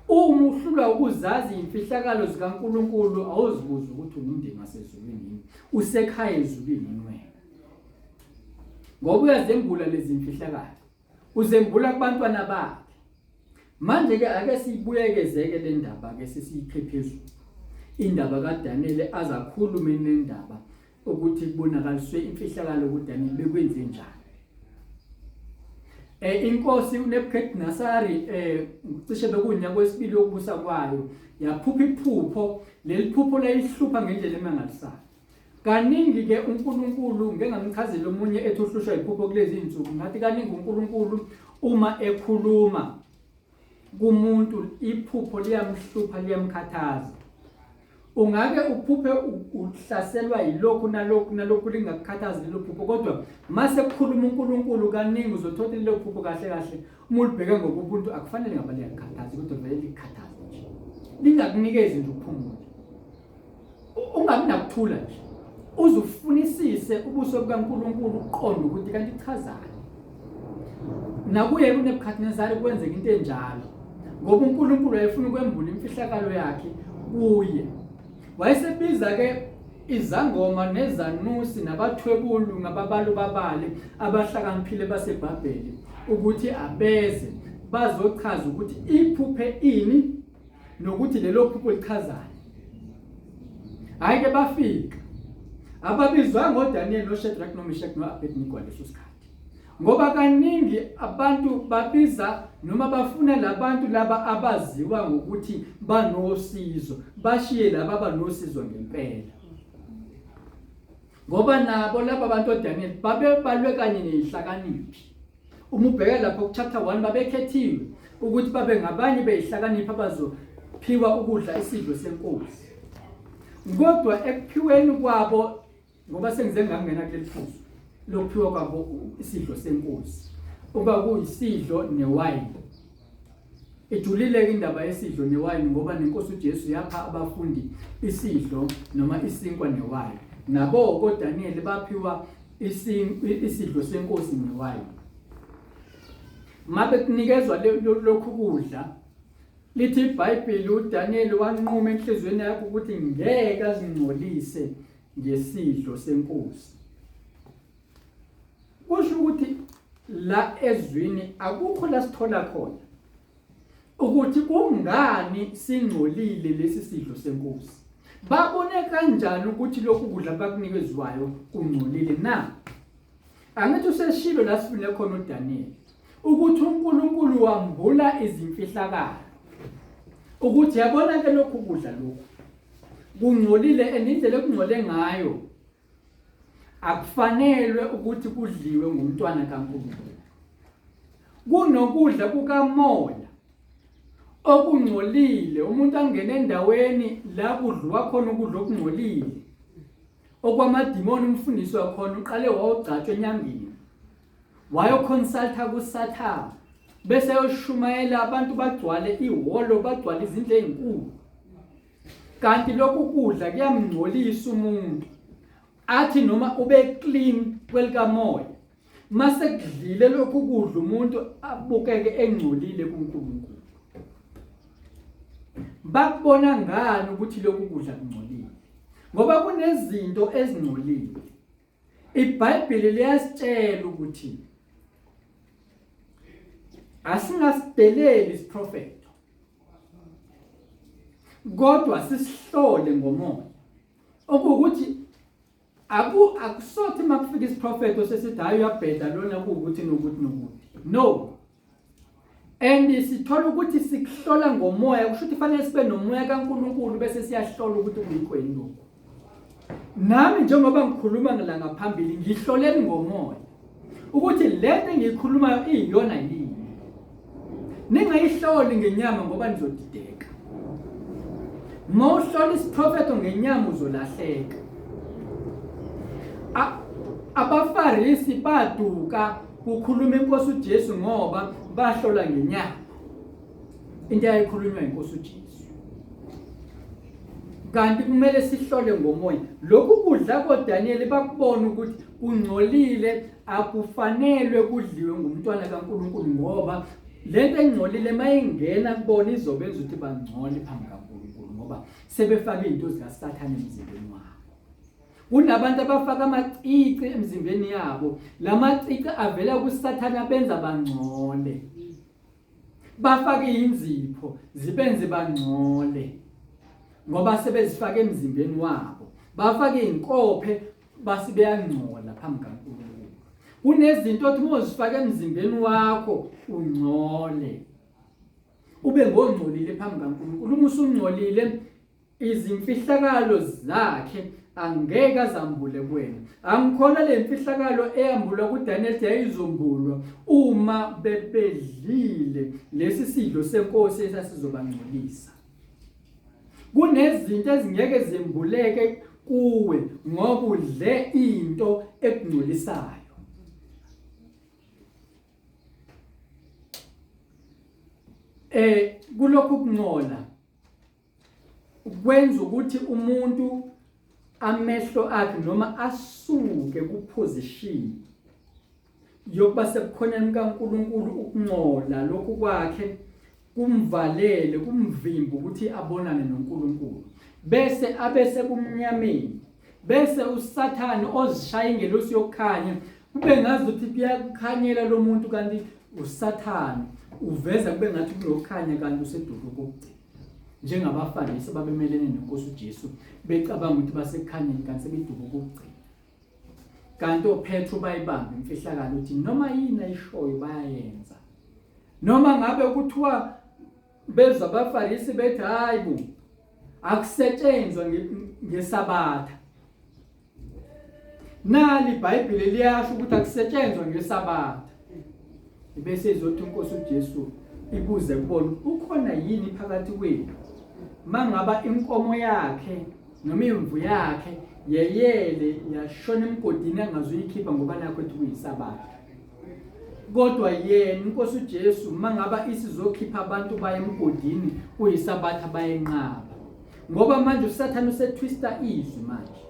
Uma uhlulwa ukuzazi imfihlakalo zikaNkuluNkulu awuzibuza ukuthi ungumndeni wasezulwini yini, usekhaya ezulwini yini wena. Ngoba uyazembula lezi mfihlakalo. Uzembula kubantwana bakhe. Manje ke ake siyibuyekezeke le ndaba ke sesiyikhe phezulu. Indaba kaDaniyeli azakhulume nendaba ukuthi kubonakaliswe imfihlakalo kuDaniyeli bekwenze njani. Eh inkosi uNebuchadnezzar eh cishe bekunyaka wesibili wokubusa kwayo yaphupha iphupho leli phupho layihlupha ngendlela emangalisayo. Kaningi ke uNkulunkulu ngeke ngamchazela omunye ethi uhlushwa iphupho kulezi zinsuku ngathi kaningi uNkulunkulu uma ekhuluma kumuntu iphupho liyamhlupha liyamkhathaza ungake uphuphe uhlaselwa yilokhu nalokhu nalokhu lingakukhathazi lelo phupho kodwa mase kukhuluma uNkulunkulu kaningi uzothola lelo phupho kahle kahle uma ulibheke ngokubuntu akufanele ngaba liyakukhathaza kodwa vele likukhathaza nje lingakunikezi nje ukuphumula ungabi nakuthula nje uze ufunisise ubuso bukaNkulunkulu uqonde ukuthi kanti ichazani nakuye kuNebukadnezari kwenzeka into enjalo ngoba uNkulunkulu wayefuna ukwembula imfihlakalo yakhe kuye wayesebiza ke izangoma nezanusi nabathwebulu ngababalo babale abahlakaniphile baseBhabheli ukuthi abeze bazochaza ukuthi iphuphe ini nokuthi lelo phupho lichazani hayi ke bafika ababizwanga oDaniel noShadrach noMeshach noAbednego leso sikhathi. Ngoba kaningi abantu babiza noma bafuna labantu laba abaziwa ngokuthi banosizo, bashiye laba abanosizo ngempela. Ngoba nabo laba bantu oDaniel babebalwe kanye nezihlakaniphi. Uma ubheka lapho ku-chapter 1 babekhethiwe ukuthi babe ngabanye beyihlakaniphi abazophiwa ukudla isidlo senkosi. Kodwa ekuphiweni kwabo ngoba sengize ngangena kuleli phuzu lokuphiwa kwabo isidlo senkosi uba kuyisidlo newayini ijulile-ke indaba yesidlo newayini ngoba nenkosi uJesu yapha abafundi isidlo noma isinkwa newayini nabo koDaniyeli baphiwa isidlo senkosi newayini mabe kunikezwa lokhu kudla lithi iBhayibheli uDaniel wanquma enhliziyweni yakhe ukuthi ngeke azingcolise ngesidlo senkosi kusho ukuthi la ezwini akukho la sithola khona ukuthi kungani singcolile lesi sidlo senkosi babone kanjani ukuthi lokhu kudla bakunikezwayo kungcolile na angithi useshilo la sifune khona uDaniel ukuthi uNkulunkulu wambula izimfihlakalo ukuthi yabona ke lokhu kudla lokhu kungcolile and indlela ekungcole ngayo akufanelwe ukuthi kudliwe ngumntwana kaNkulunkulu kunokudla kukamoya okungcolile umuntu angene endaweni la kudliwa khona ukudla okungcolile okwamadimoni umfundisi wakhona uqale wawugcatshwa enyangeni wayoconsulta kuSathane bese yoshumayela abantu bagcwale ihholo bagcwale izindlu ezinkulu kanti lokhu kudla kuyamngcolisa umuntu athi noma ube clean kwelikamoya mase kudlile lokhu kudla umuntu abukeke engcolile kuNkulunkulu bakubona ngani ukuthi lokhu kudla kungcolile ngoba kunezinto ezingcolile iBhayibheli liyasitshela ukuthi asingasideleli isiprofetho kodwa sisihlole ngomoya okuwukuthi aku akusothi makufika isiprofetho sesithi hayi uyabheda lona kuwukuthi nokuthi nokuthi no and sithola ukuthi sikuhlola ngomoya kusho ukuthi fanele sibe nomoya kaNkuluNkulu bese siyahlola ukuthi kuyikho yini lokho nami njengoba ngikhuluma ngila ngaphambili ngihloleni ngomoya ukuthi lento engiyikhulumayo iyiyona yini ningayihloli ngenyama ngoba nizodideka uma uhlola isiprofetho ngenyama uzolahleka abafarisi baduka kukhuluma inkosi uJesu ngoba bahlola ngenyama into eyayikhulunywa inkosi uJesu kanti kumele sihlole ngomoya lokhu kudla koDaniel bakubona ukuthi kungcolile akufanelwe kudliwe ngumntwana kaNkuluNkulu ngoba lento engcolile mayingena kubona izobenza ukuthi bangcole phambi kaNkuluNkulu ngoba sebefake izinto zikaSathane emzimbeni wabo Kunabantu abafaka amacici emzimbeni yabo. Lamacici avela kuSathane abenza bangcole. Bafake inzipho zibenze bangcole. Ngoba sebezifake emzimbeni wabo. Bafake inkophe base beyangcola phambi kaNkulunkulu. Kunezinto othi uma uzifake emzimbeni wakho ungcole. Ube ngongcolile phambi kaNkulunkulu. Uma usungcolile Izimfihlakalo zakhe angeke azambule kuwena. Angikholwa le mfihlakalo eyambulwa kuDaniel yayizombulwa uma bebedlile lesi sidlo senkosi esasizobangcolisa. Kunezinto ezingeke zembuleke kuwe ngoba udle into ekungcolisayo. Eh kulokhu kungcola kwenza ukuthi umuntu amehlo akhe noma asuke kuposition yokuba sebukhoneni bukaNkuluNkulu ukuncola lokhu kwakhe kumvalele kumvimba ukuthi abonane noNkulunkulu bese abe sebumnyameni bese uSathane ozishaya ingelosi yokukhanya kube ngazi ukuthi kuyakhanyela lo muntu kanti uSathane uveza kube ngathi kunokukhanya kanti useduke kokugcina njengabaFarisi ababemelene nenkosi uJesu becabanga ukuthi basekukhanyeni kanti sebeduke kokugcina. Kanti oPetru bayibamba imfihlakalo ukuthi noma yini ayishoyo bayayenza. Noma ngabe kuthiwa bezwa abaFarisi bethi hayi bo akusetshenzwa ngeSabatha. Nali iBhayibheli liyasho ukuthi akusetshenzwa ngeSabatha. Bese izothi inkosi uJesu ibuze kubona ukhona yini phakathi kwenu mangaba inkomo yakhe noma imvu yakhe yeyele yashona emgodini angazuyikhipha ngoba nakho ethi kuyisabatha. Kodwa yena inkosi uJesu mangaba isizokhipha abantu baye emgodini kuyisabatha bayenqaba. Ngoba manje uSathane usetwista izwi manje.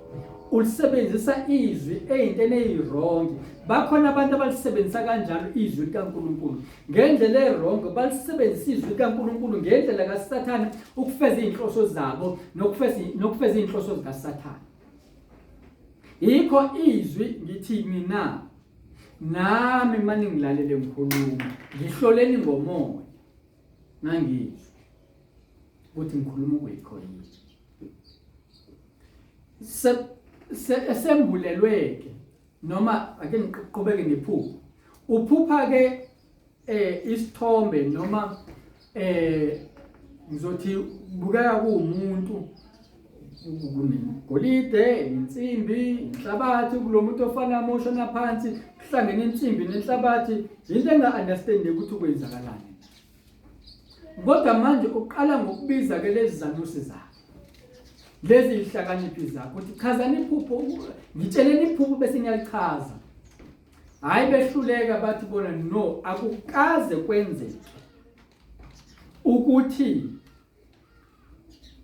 Ulisebenzisa izwi eyintweni eyiwrong. Bakhona abantu abalisebenzisa kanjalo izwi likaNkulunkulu. Ngendlela ewrong balisebenzisa izwi likaNkulunkulu ngendlela kaSathane ukufeza izinhloso zabo nokufeza nokufeza izinhloso zikaSathane. Yikho izwi ngithi mina nami mani ngilalele ngikhuluma ngihloleni ngomoya ngangizwa ukuthi ngikhuluma okuyikho yini esembulelwe-ke noma ake ngiqhubeke nephupho uphupha-ke eh isithombe noma eh ngizothi bukeka kuwumuntu kunegolide insimbi inhlabathi kulomuntu ofana amoshona phansi kuhlangene insimbi nenhlabathi into enga-understand ukuthi kwenzakalani kodwa manje uqala ngokubiza ke lezi zanusi zakhe lezi ihlakaniphi zakhe ukuthi chazani iphupho ngitsheleni iphupho bese ngiyalichaza Hayi behluleka bathi bona no akukaze kwenzeke ukuthi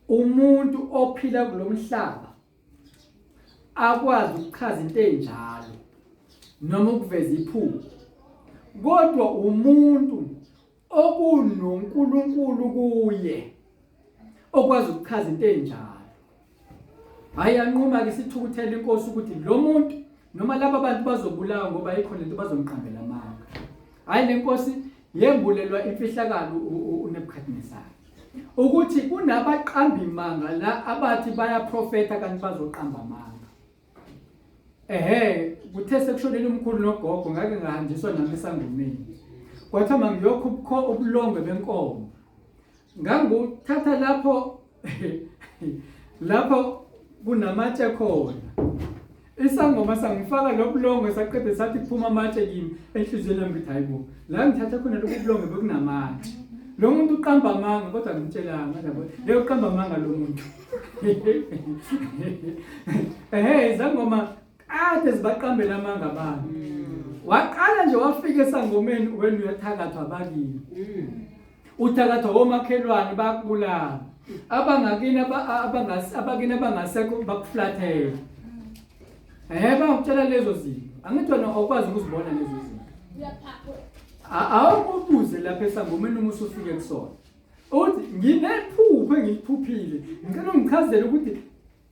umuntu ophila kulomhlaba akwazi ukuchaza into enjalo noma ukuveza iphupho kodwa umuntu okunoNkulunkulu kuye okwazi ukuchaza into enjalo. Hayi yanquma ke sithukuthela inkosi ukuthi lo muntu noma laba bantu bazobulawa ngoba ayikho lento bazomqambela amanga. Hayi le nkosi yembulelwa imfihlakalo uNebuchadnezzar ukuthi kunabaqambi manga la abathi bayaprofetha kanti bazoqamba amanga. Ehhe, kuthe sekushonile umkhulu nogogo ngake ngahanjiswa nami esangomeni. Kwathiwa mangiyokha ubulongwe benkomo. Nganguthatha lapho lapho kunamatshe khona. Isangoma sangifaka lo bulongwe saqede sathi kuphuma amatshe kimi enhliziyweni yami ngithi hayibo. La ngithatha khona lokhu bulongwe bekunamatshe. Lo muntu uqamba amanga kodwa ngimtshelanga yabo. Leyo uqamba amanga lo muntu. Ehhe izangoma kade zibaqambela amanga abantu. Waqala nje wafika esangomeni wena uyathakathwa abakini. Uthakathwa omakhelwane bakubulala. Abangakini abakini abangasekho bakuflathela. Ehhe bangikutshela lezo zinto. Angithi wena awukwazi ukuzibona lezo zinto. Awukubuze lapha esangomeni uma usufike kusona. Uthi nginephupho engiliphuphile. Ngicela ungichazele ukuthi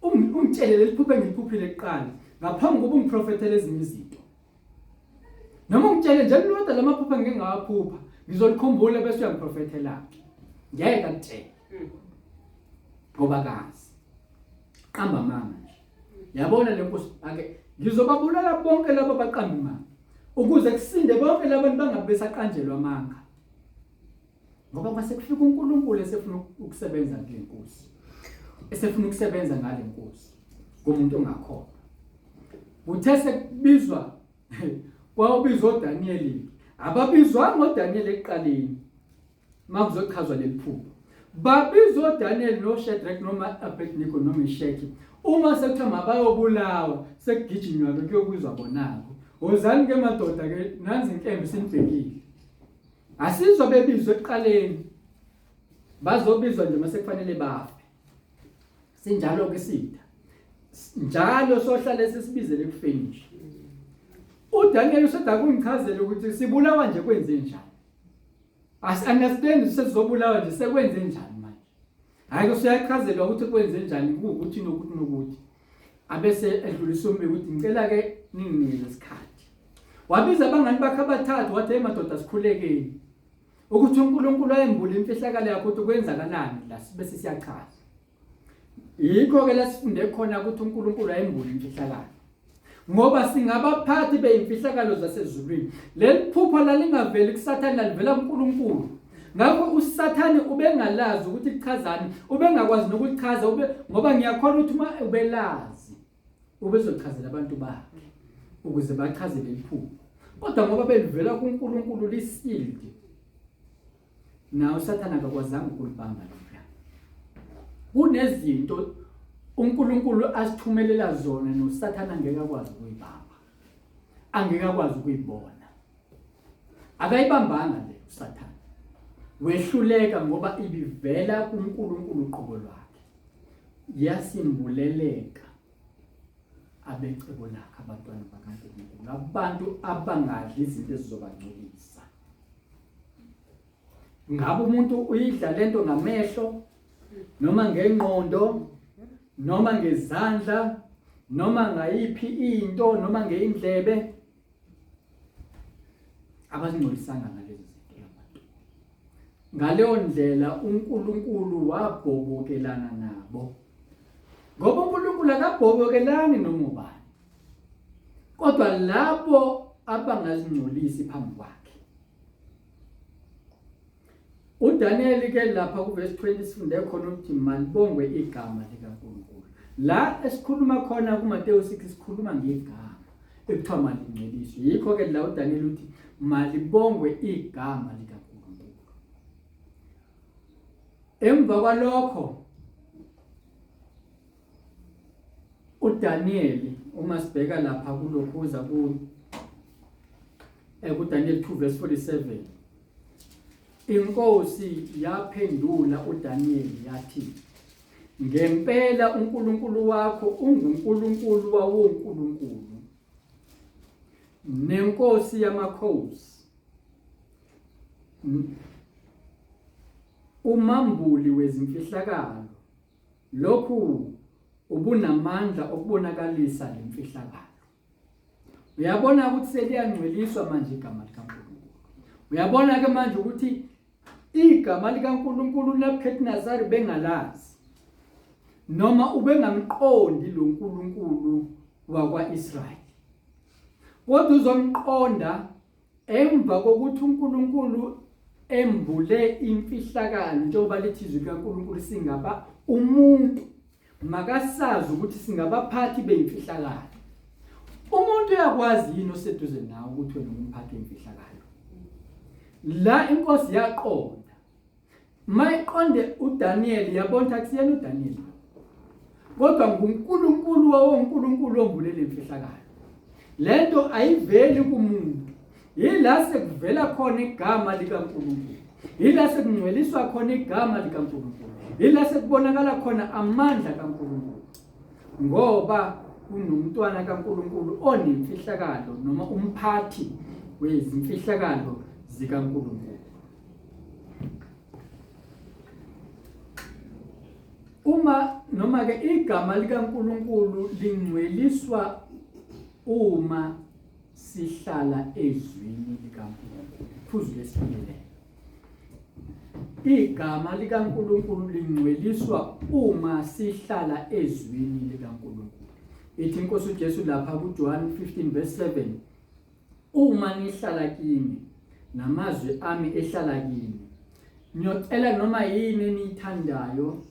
ungitshele leli phupho engiliphuphile kuqala ngaphambi kokuba ungiprofethele ezinye izinto. Noma ungitshele nje lilodwa lamaphupho engike ngawaphupha ngizolikhumbula bese uyangiprofethela. Ngeke akutshele. Ngoba kazi. Qamba amanga nje. Yabona le nkosi ake ngizobabulala bonke labo baqamba imali ukuze kusinde bonke labantu bangabe besaqanjelwa amanga. Ngoba kwase kufika uNkulunkulu esefuna ukusebenza kule nkosi. Esefuna ukusebenza ngale nkosi kumuntu ongakholwa. Kuthe sekubizwa kwawubizwa uDaniel ababizwanga uDaniel ekuqaleni makuzochazwa leli phupho. Babizwa uDaniel noShadrach noma Abednego noMeshach uma sekuthiwa mabayobulawa sekugijinywa ke kuyokuzwa bonako. Wozani ke madoda ke nanzi inkembe sinibhekile. Asizwa bebizwa ekuqaleni. Bazobizwa nje mase kufanele bafe. Sinjalo ke sitha. Njalo sohlale sisibizele ekufeni nje. UDaniel useda kungichazela ukuthi sibulawa nje kwenze njani. As understand sesizobulawa nje sekwenze njani manje. Hayi ke usuyachazelwa ukuthi kwenze njani kuwukuthi nokuthi nokuthi. Abese edlulisa umbiko ukuthi ngicela ke ninginikeze isikhathi. Wabiza abangani bakhe abathathu wathi hey madoda sikhulekeni. Ukuthi uNkulunkulu ayembule imfihlakalo yakho ukuthi kwenzakalani la bese siyachaza. Yikho ke lasifunde khona ukuthi uNkulunkulu ayembule imfihlakalo. Ngoba singabaphathi beyimfihlakalo zasezulwini. Leli phupho lalingaveli kuSathane, lalivela kuNkulunkulu. Ngakho uSathane ubengalazi ukuthi lichazani, ubengakwazi nokulichaza ube ngoba ngiyakholwa ukuthi uma ubelazi ubezochazela abantu bakhe ukuze bachaze leli phupho. Kodwa ngoba belivela kuNkulunkulu lisealed. Nawe uSathane akakwazanga ukulibamba lona. Kunezinto uNkulunkulu asithumelela zona noSathane angeke akwazi ukuyibamba. Angeke akwazi ukuyibona. Akayibambanga le uSathane. Wehluleka ngoba ibivela kuNkulunkulu uqobo lwakhe. Yasimbuleleka abecebo lakhe abantwana bakaNkulunkulu, abantu abangadli izinto ezizobangcolisa. Ngabe umuntu uyidla lento ngamehlo noma ngengqondo noma ngezandla noma ngayiphi into noma ngeindlebe abazingcolisanga ngalezi zinto labantu. Ngaleyo ndlela uNkulunkulu wabhobokelana nabo. Ngoba uNkulunkulu akabhobokelani noma ubani. Kodwa labo abangazingcolisi phambi kwakhe. UDaniel ke lapha kuverse 20 sifunde khona ukuthi malibongwe igama likaNkulunkulu. La esikhuluma khona kuMateyu 6 sikhuluma ngegama ekuthiwa malingcweliswe. Yikho ke la uDaniel uthi malibongwe igama likaNkulunkulu. Emva kwalokho uDaniel uma sibheka lapha kulokhuza ku kuDaniel 2 verse 47 Inkosi yaphendula uDaniel yathi ngempela uNkulunkulu wakho unguNkulunkulu wawonkulunkulu nenkosi yamakhosi umambuli wezimfihlakalo lokhu ubunamandla okubonakalisa lemfihlakalo. Uyabona ukuthi seliyangcweliswa manje igama likaNkulunkulu. Uyabona ke manje ukuthi igama likaNkulunkulu uNebuchadnezzar bengalazi noma ubengamqondi lo nkulunkulu wakwa-Israyeli. Kodwa uzomqonda Emva kokuthi uNkulunkulu embule imfihlakalo njengoba lithi izwi likaNkulunkulu singaba umuntu makasazi ukuthi singabaphathi beyimfihlakalo. Umuntu uyakwazi yini oseduze nawe ukuthi wena ungumphathi wemfihlakalo? La inkosi yaqonda Mayiqonde uDaniel yabona ukuthi akusiyena uDaniel. Kodwa nguNkulunkulu wawoNkulunkulu ombulele imfihlakalo. Lento ayiveli kumuntu. Yila sekuvela khona igama likaNkulunkulu. Yila sekungcweliswa khona igama likaNkulunkulu. Yila sekubonakala khona amandla kaNkulunkulu. Ngoba kunomntwana kaNkulunkulu onemfihlakalo noma umphathi wezimfihlakalo zikaNkulunkulu. Uma noma ke igama likaNkulunkulu lingcweliswa uma sihlala ezwini likaNkulunkulu. Phuzu lesibili lelo. Igama likaNkulunkulu lingcweliswa uma sihlala ezwini likaNkulunkulu. Ithi inkosi uJesu lapha kuJohn 15 verse 7 Uma nihlala kimi namazwi ami ehlala kini, niyocela noma yini eniyithandayo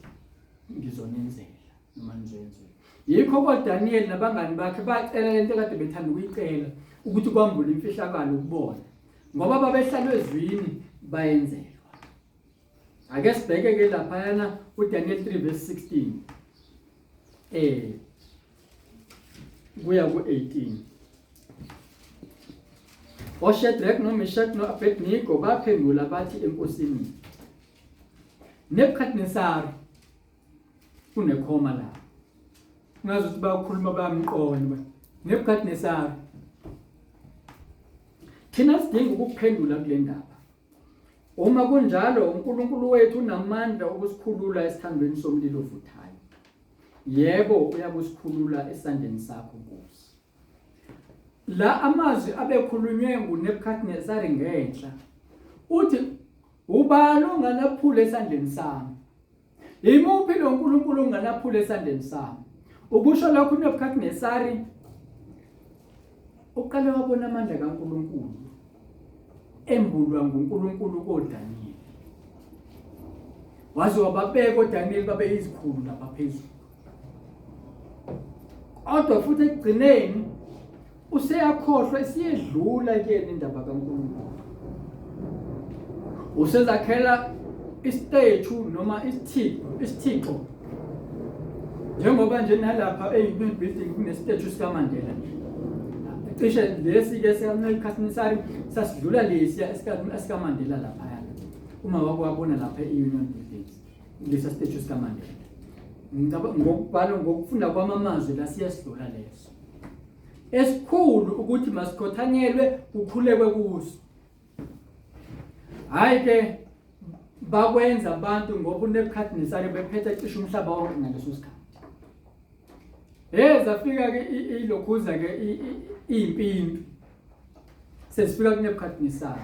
ngizonenzela noma nizoyenzela. Yikho koDaniel nabangani bakhe bacela lento kade bethanda ukuyicela ukuthi kwambule imfihlakalo kubona ngoba babehlala ezwini bayenzelwa. Ake sibheke ke laphayana uDaniel 3 verse 16 kuya ku-18. OShadrach noMeshach no-Abednego baphendula bathi enkosini Nebuchadnezzar kunekhoma la ngazi ukuthi bakhuluma bayamqonda Nebuchadnezzar thina sidinga ukuphendula kule ndaba Uma kunjalo, uNkulunkulu wethu unamandla okusikhulula esithandweni somlilo ovuthayo. Yebo, uyakusikhulula esandleni sakho, Nkosi. La amazwi abekhulunywe nguNebukhadinezari ngenhla. Uthi, ubani onganaphula esandleni sami? Imuphi lo nkulunkulu onganaphula esandleni sami? Ukusho lokhu uNebukhadinezari Uqale wabona amandla kaNkulunkulu embulwa nguNkulunkulu koDaniyeli. Waze wababeka oDaniyeli babe yizikhulu lapha phezulu. Kodwa futhi ekugcineni useyakhohlwa isiyedlula kuyena indaba kaNkulunkulu. Usezakhela istethu noma isithixo, isithixo. Njengoba nje nalapha e-Union Building kunestethu sikaMandela nje. Cishe lesi ke sikaNebukadnezari sasidlula lesiya esikaMandela laphaya. Uma wake wabona lapha e-Union Buildings lesa statue sikaMandela. Ngicabanga ngokubhala ngokufunda kwami amazwi la siyasidlula leso. Esikhulu ukuthi masikhothanyelwe kukhulekwe kuso. Hayi ke bakwenza abantu ngoba uNebukadnezari bephethe cishe umhlaba wonke ngaleso sikhathi. Hey zafika ke ilokhuza ke impimpi. Sesifika kuNebukadnezari.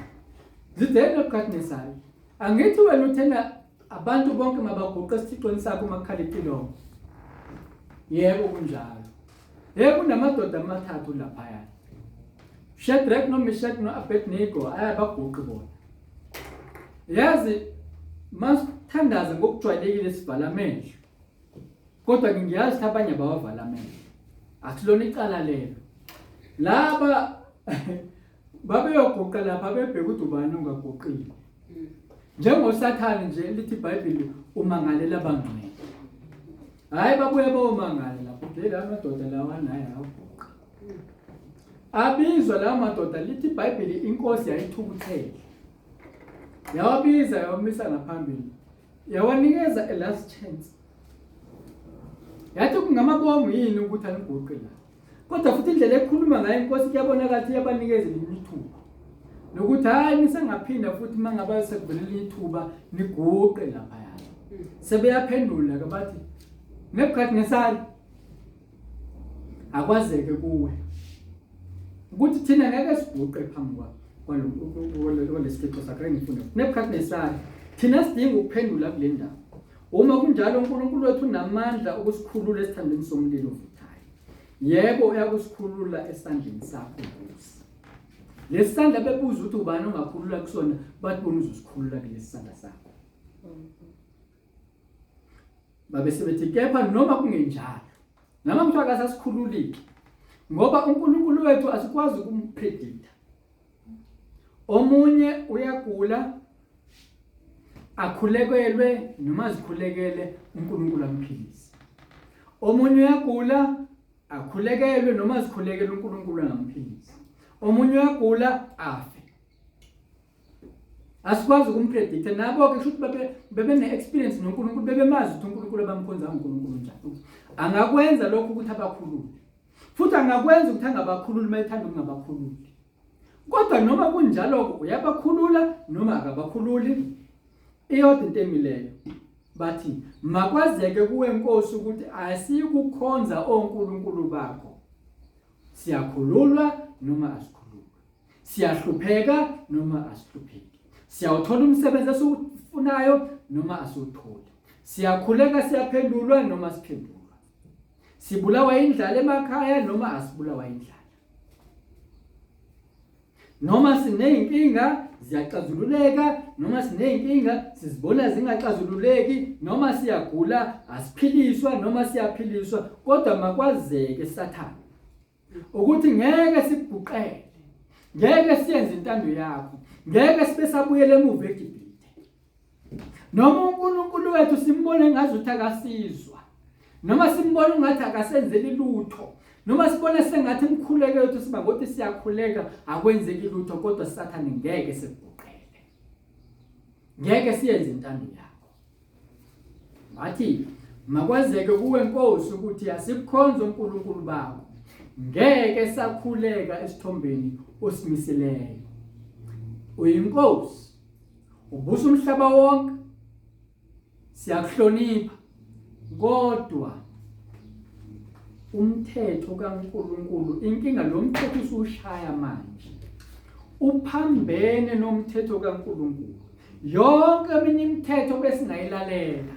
Zithe Nebukadnezari, angithi wena uthena abantu bonke mabaguqe esithixweni sakho uma kukhala icilongo. Yebo kunjalo. Hey kunamadoda amathathu laphaya. Shadrach no Meshach no Abednego ayabaguqi bona. Yazi masithandaza ngokujwayelekile sivala amehlo. Kodwa ke ngiyazi ukuthi abanye bawavala amehlo. Akulona icala lelo. Laba babeyoguqa lapha bebheka ukuthi ubani ongaguqile. Njengosathane nje lithi iBhayibheli umangalela abangcwele. Hayi babuye bayomangala lapho nje la madoda lawa naye aguqa. Abizwa la madoda lithi iBhayibheli inkosi yayithukuthele. Yawabiza yawamisa ngaphambili. Yawanikeza a last chance. Yathi kungamabomu yini ukuthi aniguqe la. Kodwa futhi indlela ekhuluma ngayo inkosi kuyabonakala ukuthi iyabanikeza elinye ithuba. Nokuthi hayi nisengaphinda futhi uma ngabe sekuvelela elinye ithuba niguqe laphaya. Sebeyaphendula ke bathi Nebukadnesari akwazeke kuwe ukuthi thina ngeke siguqe phambi kwalesithixo sakho engifunda. Nebukadnesari thina sidinga ukuphendula kule ndaba. Uma kunjalo uNkulunkulu wethu unamandla okusikhulula esithandweni somlilo ovuthayo. Yebo uyakusikhulula esandleni sakho Nkosi. Lesi sandla bebuza ukuthi ubani ongakhulula kusona bathi bona uzosikhulula kulesi sandla sakho. Babe sebethi kepha noma kungenjalo noma kuthiwa akasasikhululile ngoba uNkulunkulu wethu asikwazi ukumpredicta. Omunye uyagula akhulekelwe noma azikhulekele uNkulunkulu amphilise. Omunye uyagula akhulekelwe noma azikhulekele uNkulunkulu angamphilisi. Omunye uyagula afe. Asikwazi ukumpredicta nabo ke kusho ukuthi bebe bebene-experience noNkulunkulu bebemazi ukuthi uNkulunkulu abamkhonza uNkulunkulu njani. Angakwenza lokho ukuthi abakhulule. Futhi angakwenza ukuthi angabakhululi uma ethanda ukungabakhululi. Kodwa noma kunjalo uyabakhulula noma akabakhululi. Iyodwa into emileyo. Bathi makwazeke kuwe Nkosi ukuthi asikukhonza onkulunkulu bakho. Siyakhululwa noma asikhululwa. Siyahlupheka noma asihlupheki. Siyawuthola umsebenzi esiwufunayo noma asiwutholi. Siyakhuleka siyaphendulwa noma siphendulwa. Sibulawa indlala emakhaya noma asibulawa indlala. Noma siney'nkinga ziyaxazululeka noma siney'nkinga sizibona zingaxazululeki noma siyagula asiphiliswa noma siyaphiliswa kodwa makwazeke sathane ukuthi ngeke sikuguqele ngeke siyenze intando yakho ngeke sibe sabuyela emuva eGibhithe Noma uNkulunkulu wethu simbone ngazuthi akasizwa. Noma simbone ungathi akasenzeli lutho. Noma sibone sengathi imkhuleko yethu siba ngothi siyakhuleka akwenzeki lutho kodwa Sathane ngeke sikuguqele. Ngeke siyenze intando yakho. Wathi makwazeke kuwe Nkosi ukuthi asikukhonze uNkulunkulu bakho. Ngeke sakhuleka esithombeni osimisileyo. Uyinkosi Ubusa umhlaba wonke. Siyakuhlonipha. Kodwa umthetho kaNkuluNkulu inkinga lo mthetho usushaya manje. Uphambene nomthetho kaNkuluNkulu. Yonke eminye imithetho besingayilalela.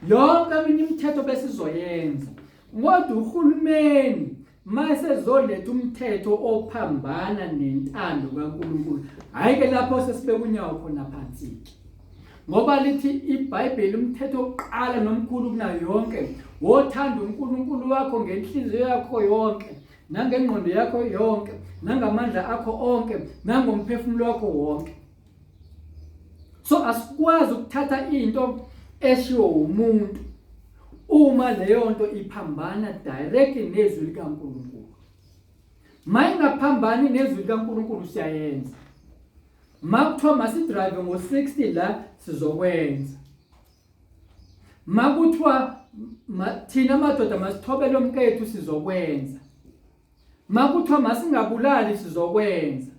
Yonke eminye imithetho besizoyenza. Kodwa uhulumeni Masezoletha umthetho ophambana nentando kaNkulunkulu. Hayi ke lapho sesibeka unyawo khona phansi ke. Ngoba lithi iBhayibheli umthetho wokuqala nomkhulu kunayo yonke, wothanda uNkulunkulu wakho ngenhliziyo yakho yonke, nangengqondo yakho yonke, nangamandla akho onke, nangomphefumulo wakho wonke. So asikwazi ukuthatha into eshiwo umuntu uma leyo nto iphambana directly nezwi likaNkulunkulu. Mayingaphambani nezwi likaNkulunkulu siyayenza. Makuthiwa masidrive ngo-60 la sizokwenza. Makuthiwa thina madoda masithobele umkethu sizokwenza. Makuthiwa masingabulali sizokwenza.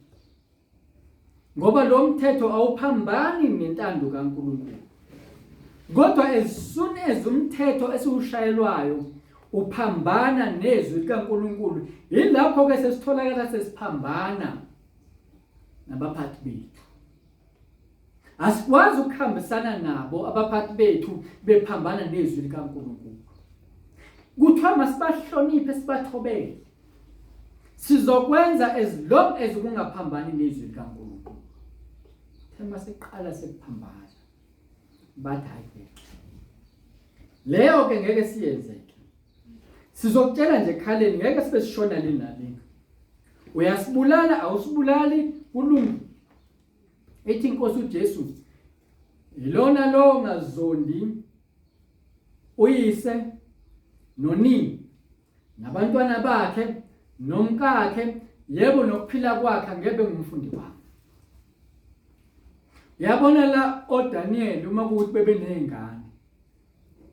Ngoba lo mthetho awuphambani nentando kaNkulunkulu. Kodwa as soon as umthetho esiwushayelwayo uphambana nezwi likaNkulunkulu, yilapho ke sesitholakala sesiphambana nabaphathi bethu. Asikwazi ukuhambisana nabo abaphathi bethu bephambana nezwi likaNkulunkulu. Kuthiwa masibahloniphe sibathobele. Sizokwenza as long as kungaphambani nezwi likaNkulunkulu. Thema siqala sekuphambana. Bathi hayi ke. Leyo ke ngeke siyenzeke. Sizokutshela nje ekhaleni ngeke sibe sishona le nale. Uyasibulala awusibulali kulungile. Ithi inkosi uJesu yilona lo ongazondi uyise nonina nabantwana bakhe nomkakhe yebo nokuphila kwakhe angebe ngumfundi wami. Yabona la oDaniel uma kuwukuthi bebenezingane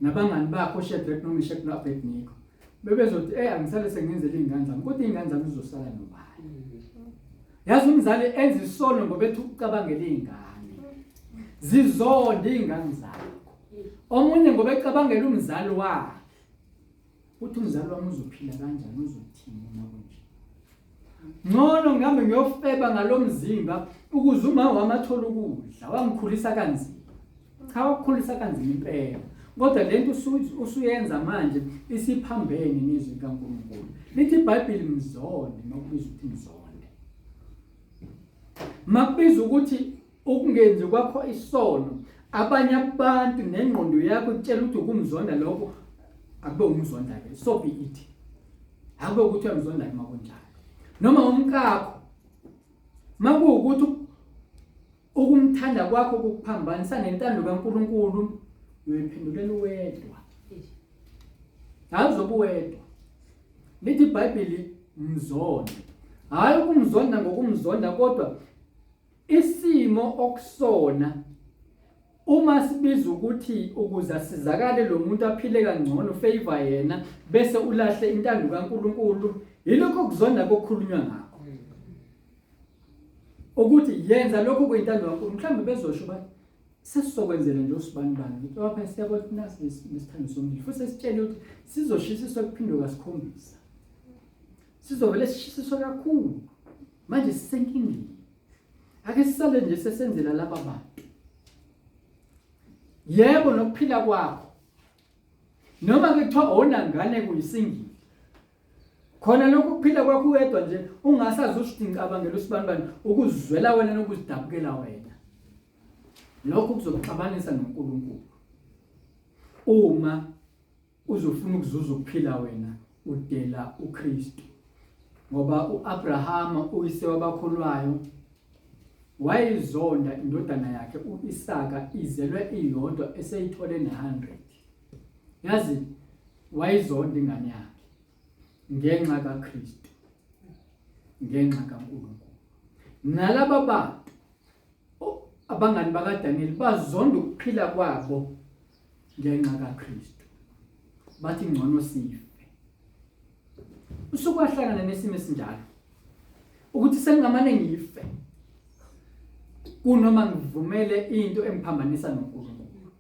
nabangani bakhe oShadrach noMeshach noAbednego bebezothi hey angisale sengenzela izingane zami kodwa izingane zami zizosala nobani. Yazi umzali enza isono ngoba ethi ucabangela izingane. Zizonda izingane zakho. Omunye ngoba ecabangela umzali wakhe. Uthi umzali wami uzophila kanjani uzothini uma kunje. Ngcono ngihambe ngiyofeba ngalomzimba ukuze uma wami athole ukudla wangikhulisa kanzima. Cha wakukhulisa kanzima impela. Kodwa lento usuyenza manje isiphambene nezwi likaNkulunkulu. Lithi iBhayibheli mzonde makubiza ukuthi mzonde. Makubiza ukuthi ukungenzi kwakho isono abanye abantu nengqondo yakho ikutshela ukuthi ukumzonda lokho akube umzonda ke so be it. Akube ukuthi uyamzonda ke makunjalo. Noma umkakho makuwukuthi Ukumthanda kwakho kukuphambanisa nentando kaNkulunkulu, uyoyiphendulela uwedwa. Hayi uzobe uwedwa. Lithi iBhayibheli mzonde. Hayi ukumzonda ngokumzonda kodwa isimo okusona uma sibiza ukuthi ukuze asizakale lo muntu aphile kangcono favor yena bese ulahle intando kaNkulunkulu yilokho kuzonda kokukhulunywa ngakho. Ukuthi yenza lokhu kuyintando kaNkulunkulu mhlawumbe bezosho bathi sesizokwenzela nje usibani bani ukuthi wapha siyabona ukuthi nasi nesithando somlilo futhi sesitshele ukuthi sizoshisiswa kuphindwe kasikhombisa sizovele sishisiswe kakhulu manje sisenkingeni ake sisale nje sesenzela laba bantu yebo nokuphila kwakho noma ke kuthiwa awuna ngane kuyisingile Khona lokhu kuphila kwakho uwedwa nje ungasazi usho ukuthi ngicabangela usibanibani ukuzizwela wena nokuzidabukela wena. Lokho kuzokuxabanisa noNkulunkulu. Uma uzofuna ukuzuza ukuphila wena udela uKristu. Ngoba uAbrahama uyise wabakholwayo wayizonda indodana yakhe uIsaka izelwe iyodwa eseyithole ne-100. Yazi wayizonda ingane yakhe ngenxa kaKristu ngenxa kaNkulunkulu. Nalaba bantu abangani bakaDaniel bazonda ukuphila kwabo ngenxa kaKristu. Bathi ngcono sife. Usuke wahlangana nesimo esinjalo ukuthi sengingamane ngife kunoma ngivumele into engiphambanisa noNkulunkulu.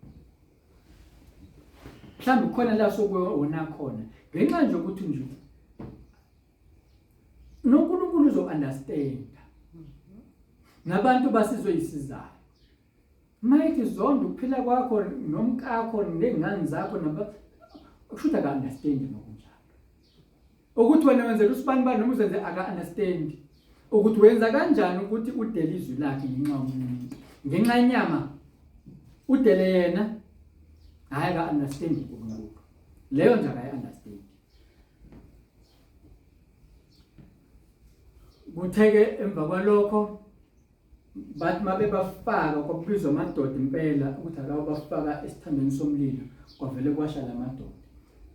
Mhlawumbe kukhona la sokuwona khona ngenxa nje ukuthi nje noNkulunkulu uzo understand nabantu basizwe isizayo mayithi zonke ukuphila kwakho nomkakho nengane zakho naba kusho ukuthi aka understand nokunjalo. Ukuthi wena wenzela usibani bani noma uzenze aka understand ukuthi wenza kanjani ukuthi udele izwi lakhe ngenxa yomuntu. Ngenxa yenyama udele yena hayi aka understand uNkulunkulu. Leyo nje akayi understand. Kutheke emva kwalokho bathi uma bebafaka kwakubizwa amadoda impela ukuthi akawo bafaka esithandweni somlilo kwavele kwasha la madoda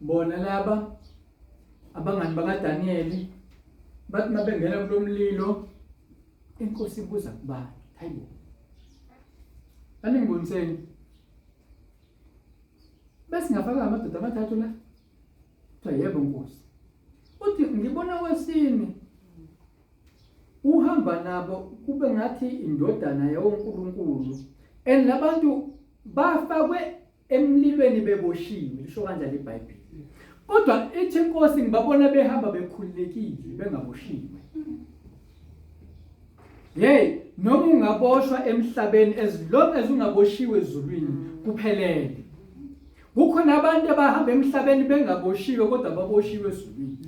bona laba abangani bakaDaniyeli bathi uma bengena kulo mlilo inkosi ibuza kubani hayibo aningiboniseni besingafaka amadoda amathathu la kuthiwa yebo nkosi uthi ngibona kwesine uhamba nabo kube ngathi indodana yawoNkulunkulu and labantu bafakwe emlilweni beboshiwe lisho kanjalo iBhayibheli kodwa ithi inkosi ngibabona behamba bekhululekile bengaboshiwe hey noma ungaboshwa emhlabeni as long as ungaboshiwe ezulwini kuphelele Kukhona abantu abahamba emhlabeni bengaboshiwe kodwa baboshiwe ezulwini.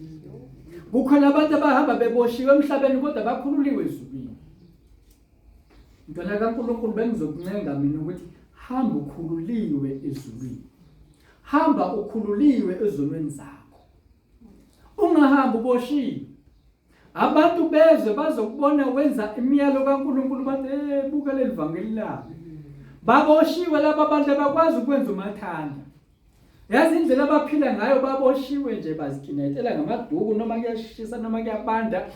Kukhona abantu abahamba beboshiwe emhlabeni kodwa bakhululiwe ezulwini. Mntwana kaNkulunkulu bengizokuncenga mina ukuthi hamba ukhululiwe ezulwini. Hamba ukhululiwe ezonweni zakho. Ungahambi uboshiwe. Abantu bezwe bazokubona wenza imiyalo kaNkulunkulu bathi hey buka leli vangeli labo. Baboshiwe laba bantu abakwazi ukwenza umathanda. Yazi indlela abaphila ngayo baboshiwe nje bazikinetela ngamaduku noma kuyashisa noma kuyabanda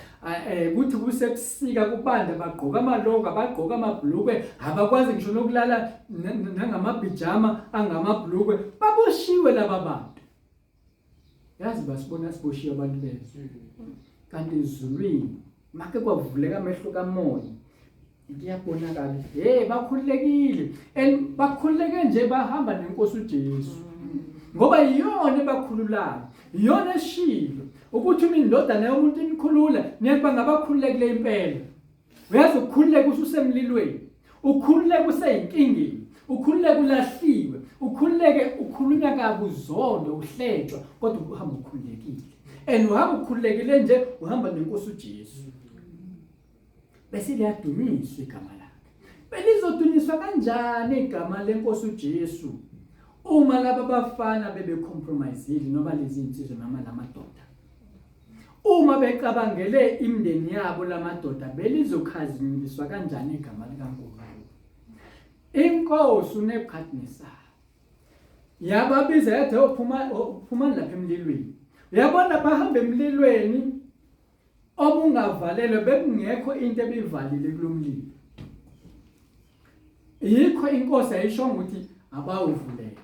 eh kuthi kusebusika kubanda bagqoka amaloko abagqoka amabhlukwe abakwazi ngisho nokulala nangamabhijama angamabhlukwe baboshiwe laba bantu. Yazi basibona siboshiwe abantu bezwe. Kanti ezulwini make kwavuleka amehlo kamoya kuyabonakala hey bakhululekile and bakhululeke nje bahamba nenkosi uJesu ngoba iyona ebakhululayo iyona eshilo ukuthi uma indodana yomuntu inikhulula niyakuba ngabakhululekile impela Uyazi ukukhululeka ususemlilweni, ukhululeke useyinkingeni, ukhululeke ulahliwe, ukhululeke ukhulunywa kabi uzondwe uhletshwa kodwa uhamba ukhululekile. And uhamba ukhululekile nje uhamba nenkosi uJesu. Bese liyadunyiswa igama lakhe. Belizodunyiswa kanjani igama lenkosi uJesu uma laba bafana bebecompromisile noma lezi insizwa noma lamadoda? Uma becabangele imindeni yabo lamadoda belizokhazinyuliswa kanjani igama likaNkulunkulu? Inkosi uNebukadnesar yababiza yathi ophuma phumani lapha emlilweni. Uyabona bahamba emlilweni obungavalelwe bekungekho into ebivalile kulomlilo. Yikho inkosi yayisho ukuthi abawuvulele.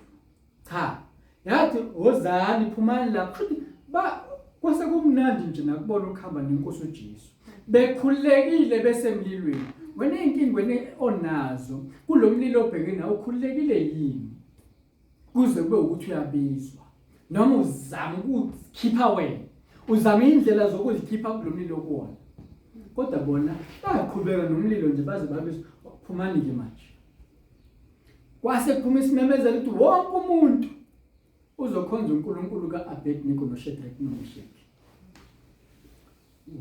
Cha. Yathi wozani phumani la kushuthi ba kwase kumnandi nje nakubona ukuhamba nenkosi uJesu. Bekhululekile besemlilweni. Wena inkinga wena onazo kulomlilo obhekene nawo ukhululekile yini? Kuze kube ukuthi uyabizwa noma uzama ukukhipha wena. Uzama indlela zokuzikhipha kulomlilo kuwona. Kodwa bona bayaqhubeka nomlilo nje baze babizwa phumani ke manje. Kwase kuphuma isimemezelo ukuthi wonke umuntu uzokhonza uNkulunkulu ka-Abednego noShadrach noMeshach.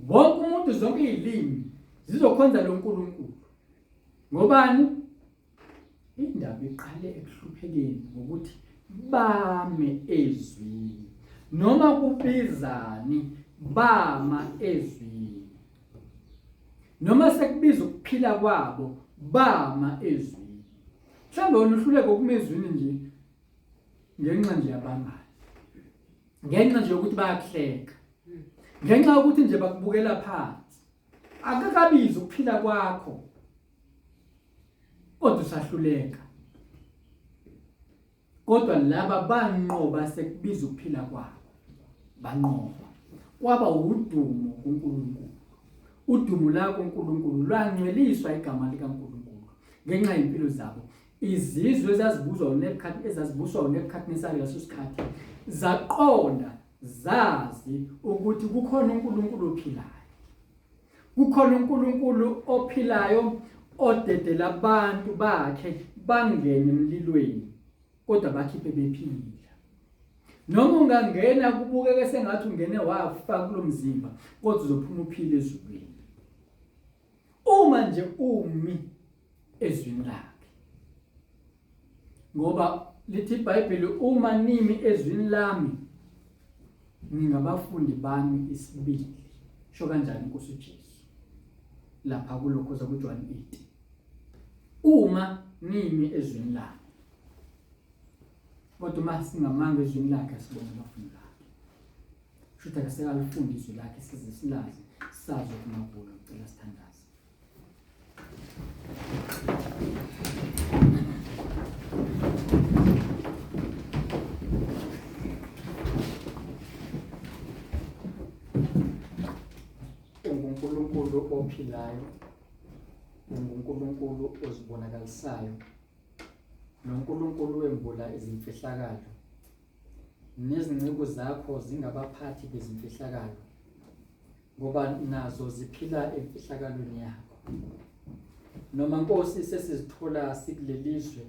Wonke umuntu zonke izilimi zizokhonza lo nkulunkulu. Ngobani? Indaba iqale ekuhluphekeni ngokuthi bame ezwini. Noma kubizani bama ezwini. Noma sekubiza ukuphila kwabo bama ezwini. Mhlawumbe wena uhluleka ukuma ezwini nje ngenxa nje yabangani. Ngenxa nje yokuthi bayakuhleka. Ngenxa yokuthi nje bakubukela phansi. Akakabizi ukuphila kwakho. Kodwa usahluleka. Kodwa laba banqoba sekubiza ukuphila kwabo. Banqoba. Kwaba udumo kuNkulunkulu. Udumo la kuNkulunkulu lwangcweliswa igama likaNkulunkulu ngenxa yempilo zabo. Izizwe ezazibuzwa uNebukadnezar ezazibuswa uNebukadnezar leso sikhathi zaqonda zazi ukuthi kukhona uNkulunkulu ophilayo. Kukhona uNkulunkulu ophilayo odedela abantu bakhe bangene emlilweni kodwa bakhiphe bephila. Noma ungangena kubukeke sengathi ungene wafa kulomzimba, kodwa uzophuma uphile ezulwini. Uma nje umi ezwini lakhe. Ngoba lithi iBhayibheli uma nimi ezwini lami ningabafundi bami isibili. Sho kanjani inkosi uJesu? Lapha kulokho zakuJohn 8. Uma nimi ezwini lami. Kodwa uma singamanga ezwini lakhe asibona abafundi bakhe. Shuthi akasekalifundi izwi lakhe size silazi sazi ukumabulo. Ngicela sithandaze. UnguNkulunkulu ophilayo, unguNkulunkulu ozibonakalisayo, noNkulunkulu wembula izimfihlakalo. Nezinceku zakho zingabaphathi bezimfihlakalo, ngoba nazo ziphila emfihlakalweni yakho. Noma Nkosi sesizithola sikulelizwe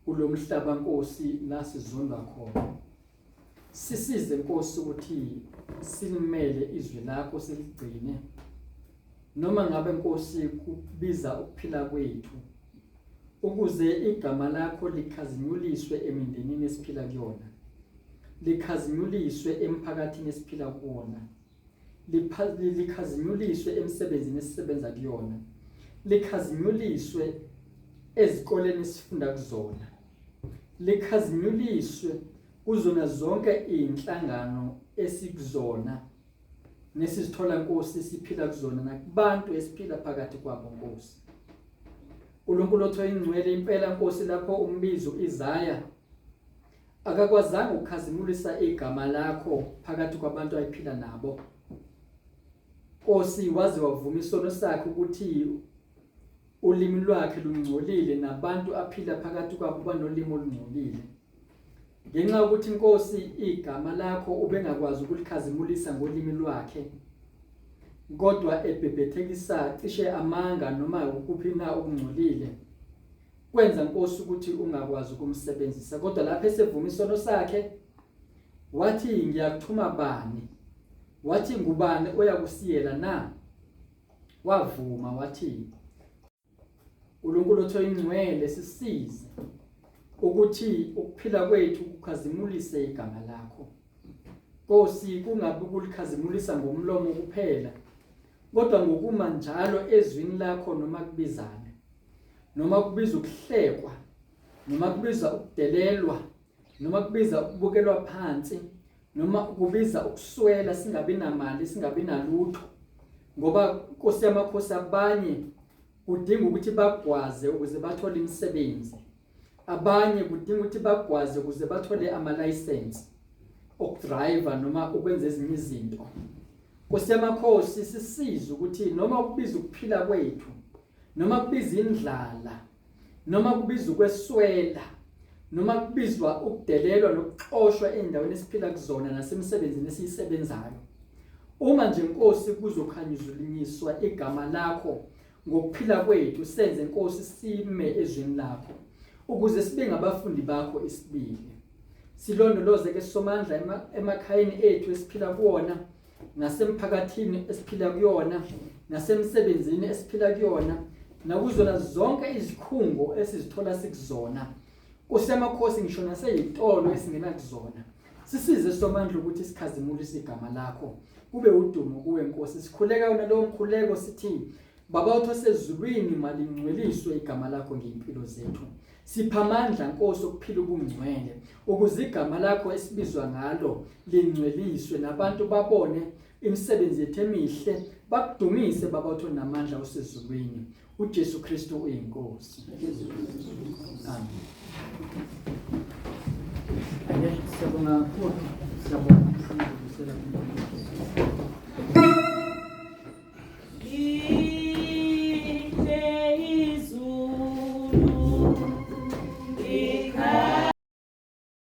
kulomhlaba Nkosi la sizondwa khona. Sisize Nkosi ukuthi silimele izwi lakho siligcine. Noma ngabe Nkosi kubiza ukuphila kwethu ukuze igama lakho likhazinyuliswe emindenini esiphila kuyona, likhazinyuliswe emphakathini esiphila kuwona, likhazinyuliswe emsebenzini esisebenza kuyona, likhazinyuliswe ezikoleni esifunda kuzona, likhazinyuliswe kuzona zonke izinhlangano esikuzona nesizithola Nkosi siphila kuzona nakubantu esiphila phakathi kwabo Nkosi. uNkulunkulu otho ingcwele impela Nkosi lapho umbizo Isaya akakwazanga ukukhazimulisa igama lakho phakathi kwabantu ayiphila nabo. Nkosi waze wavuma isono sakhe ukuthi ulimi lwakhe lungcolile nabantu aphila phakathi kwabo banolimi olungcolile. Ngenxa yokuthi Nkosi igama lakho ubengakwazi ukulikhazimulisa ngolimi lwakhe kodwa ebhebhethekisa cishe amanga noma ukuphi na okungcolile kwenza Nkosi ukuthi ungakwazi ukumsebenzisa kodwa lapho esevuma isono sakhe wathi ngiyakuthuma bani wathi ngubani oyakusiyela na wavuma wathi uNkulunkulu othe ingcwele sisize ukuthi ukuphila kwethu kukhazimulise igama lakho Nkosi kungabi ukulikhazimulisa ngomlomo kuphela kodwa ngokuma njalo ezwini lakho noma kubizana noma kubiza ukuhlekwa noma kubiza ukudelelwa noma kubiza ukubukelwa phansi noma kubiza ukuswela singabi namali singabi nalutho ngoba Nkosi yamakhosi abanye kudinga ukuthi bagwaze ukuze bathole imisebenzi abanye kudinga ukuthi bagwaze ukuze bathole ama-license okudriver noma ukwenza ezinye izinto. Nkosi yamakhosi sisize ukuthi noma kubiza ukuphila kwethu noma kubiza indlala noma kubiza ukweswela noma kubizwa ukudelelwa nokuxoshwa endaweni esiphila kuzona nasemsebenzini esiyisebenzayo uma nje Nkosi kuzokhanyuzulinyiswa igama lakho ngokuphila kwethu senze Nkosi sime ezwini lakho ukuze sibe ngabafundi bakho isibili silondoloze ke somandla emakhayeni ethu esiphila kuwona nasemphakathini esiphila kuyona nasemsebenzini esiphila kuyona nakuzona zonke izikhungo esizithola sikuzona Nkosi yamakhosi ngisho naseyitolo esingena kuzona sisize somandla ukuthi sikhazimulise igama lakho kube udumo kuwe Nkosi sikhuleka yona lowo mkhuleko sithi Baba wethu osezulwini malingcweliswe igama lakho ngeimpilo zethu sipha amandla Nkosi okuphila ubungcwele ukuze igama lakho esibizwa ngalo lingcweliswe nabantu babone imisebenzi yethu emihle bakudumise Baba wethu namandla osezulwini uJesu Kristu uyinkosi. Amen. Ake siyabonga kakhulu. Siyabonga. Siyabonga. Lihle izulu.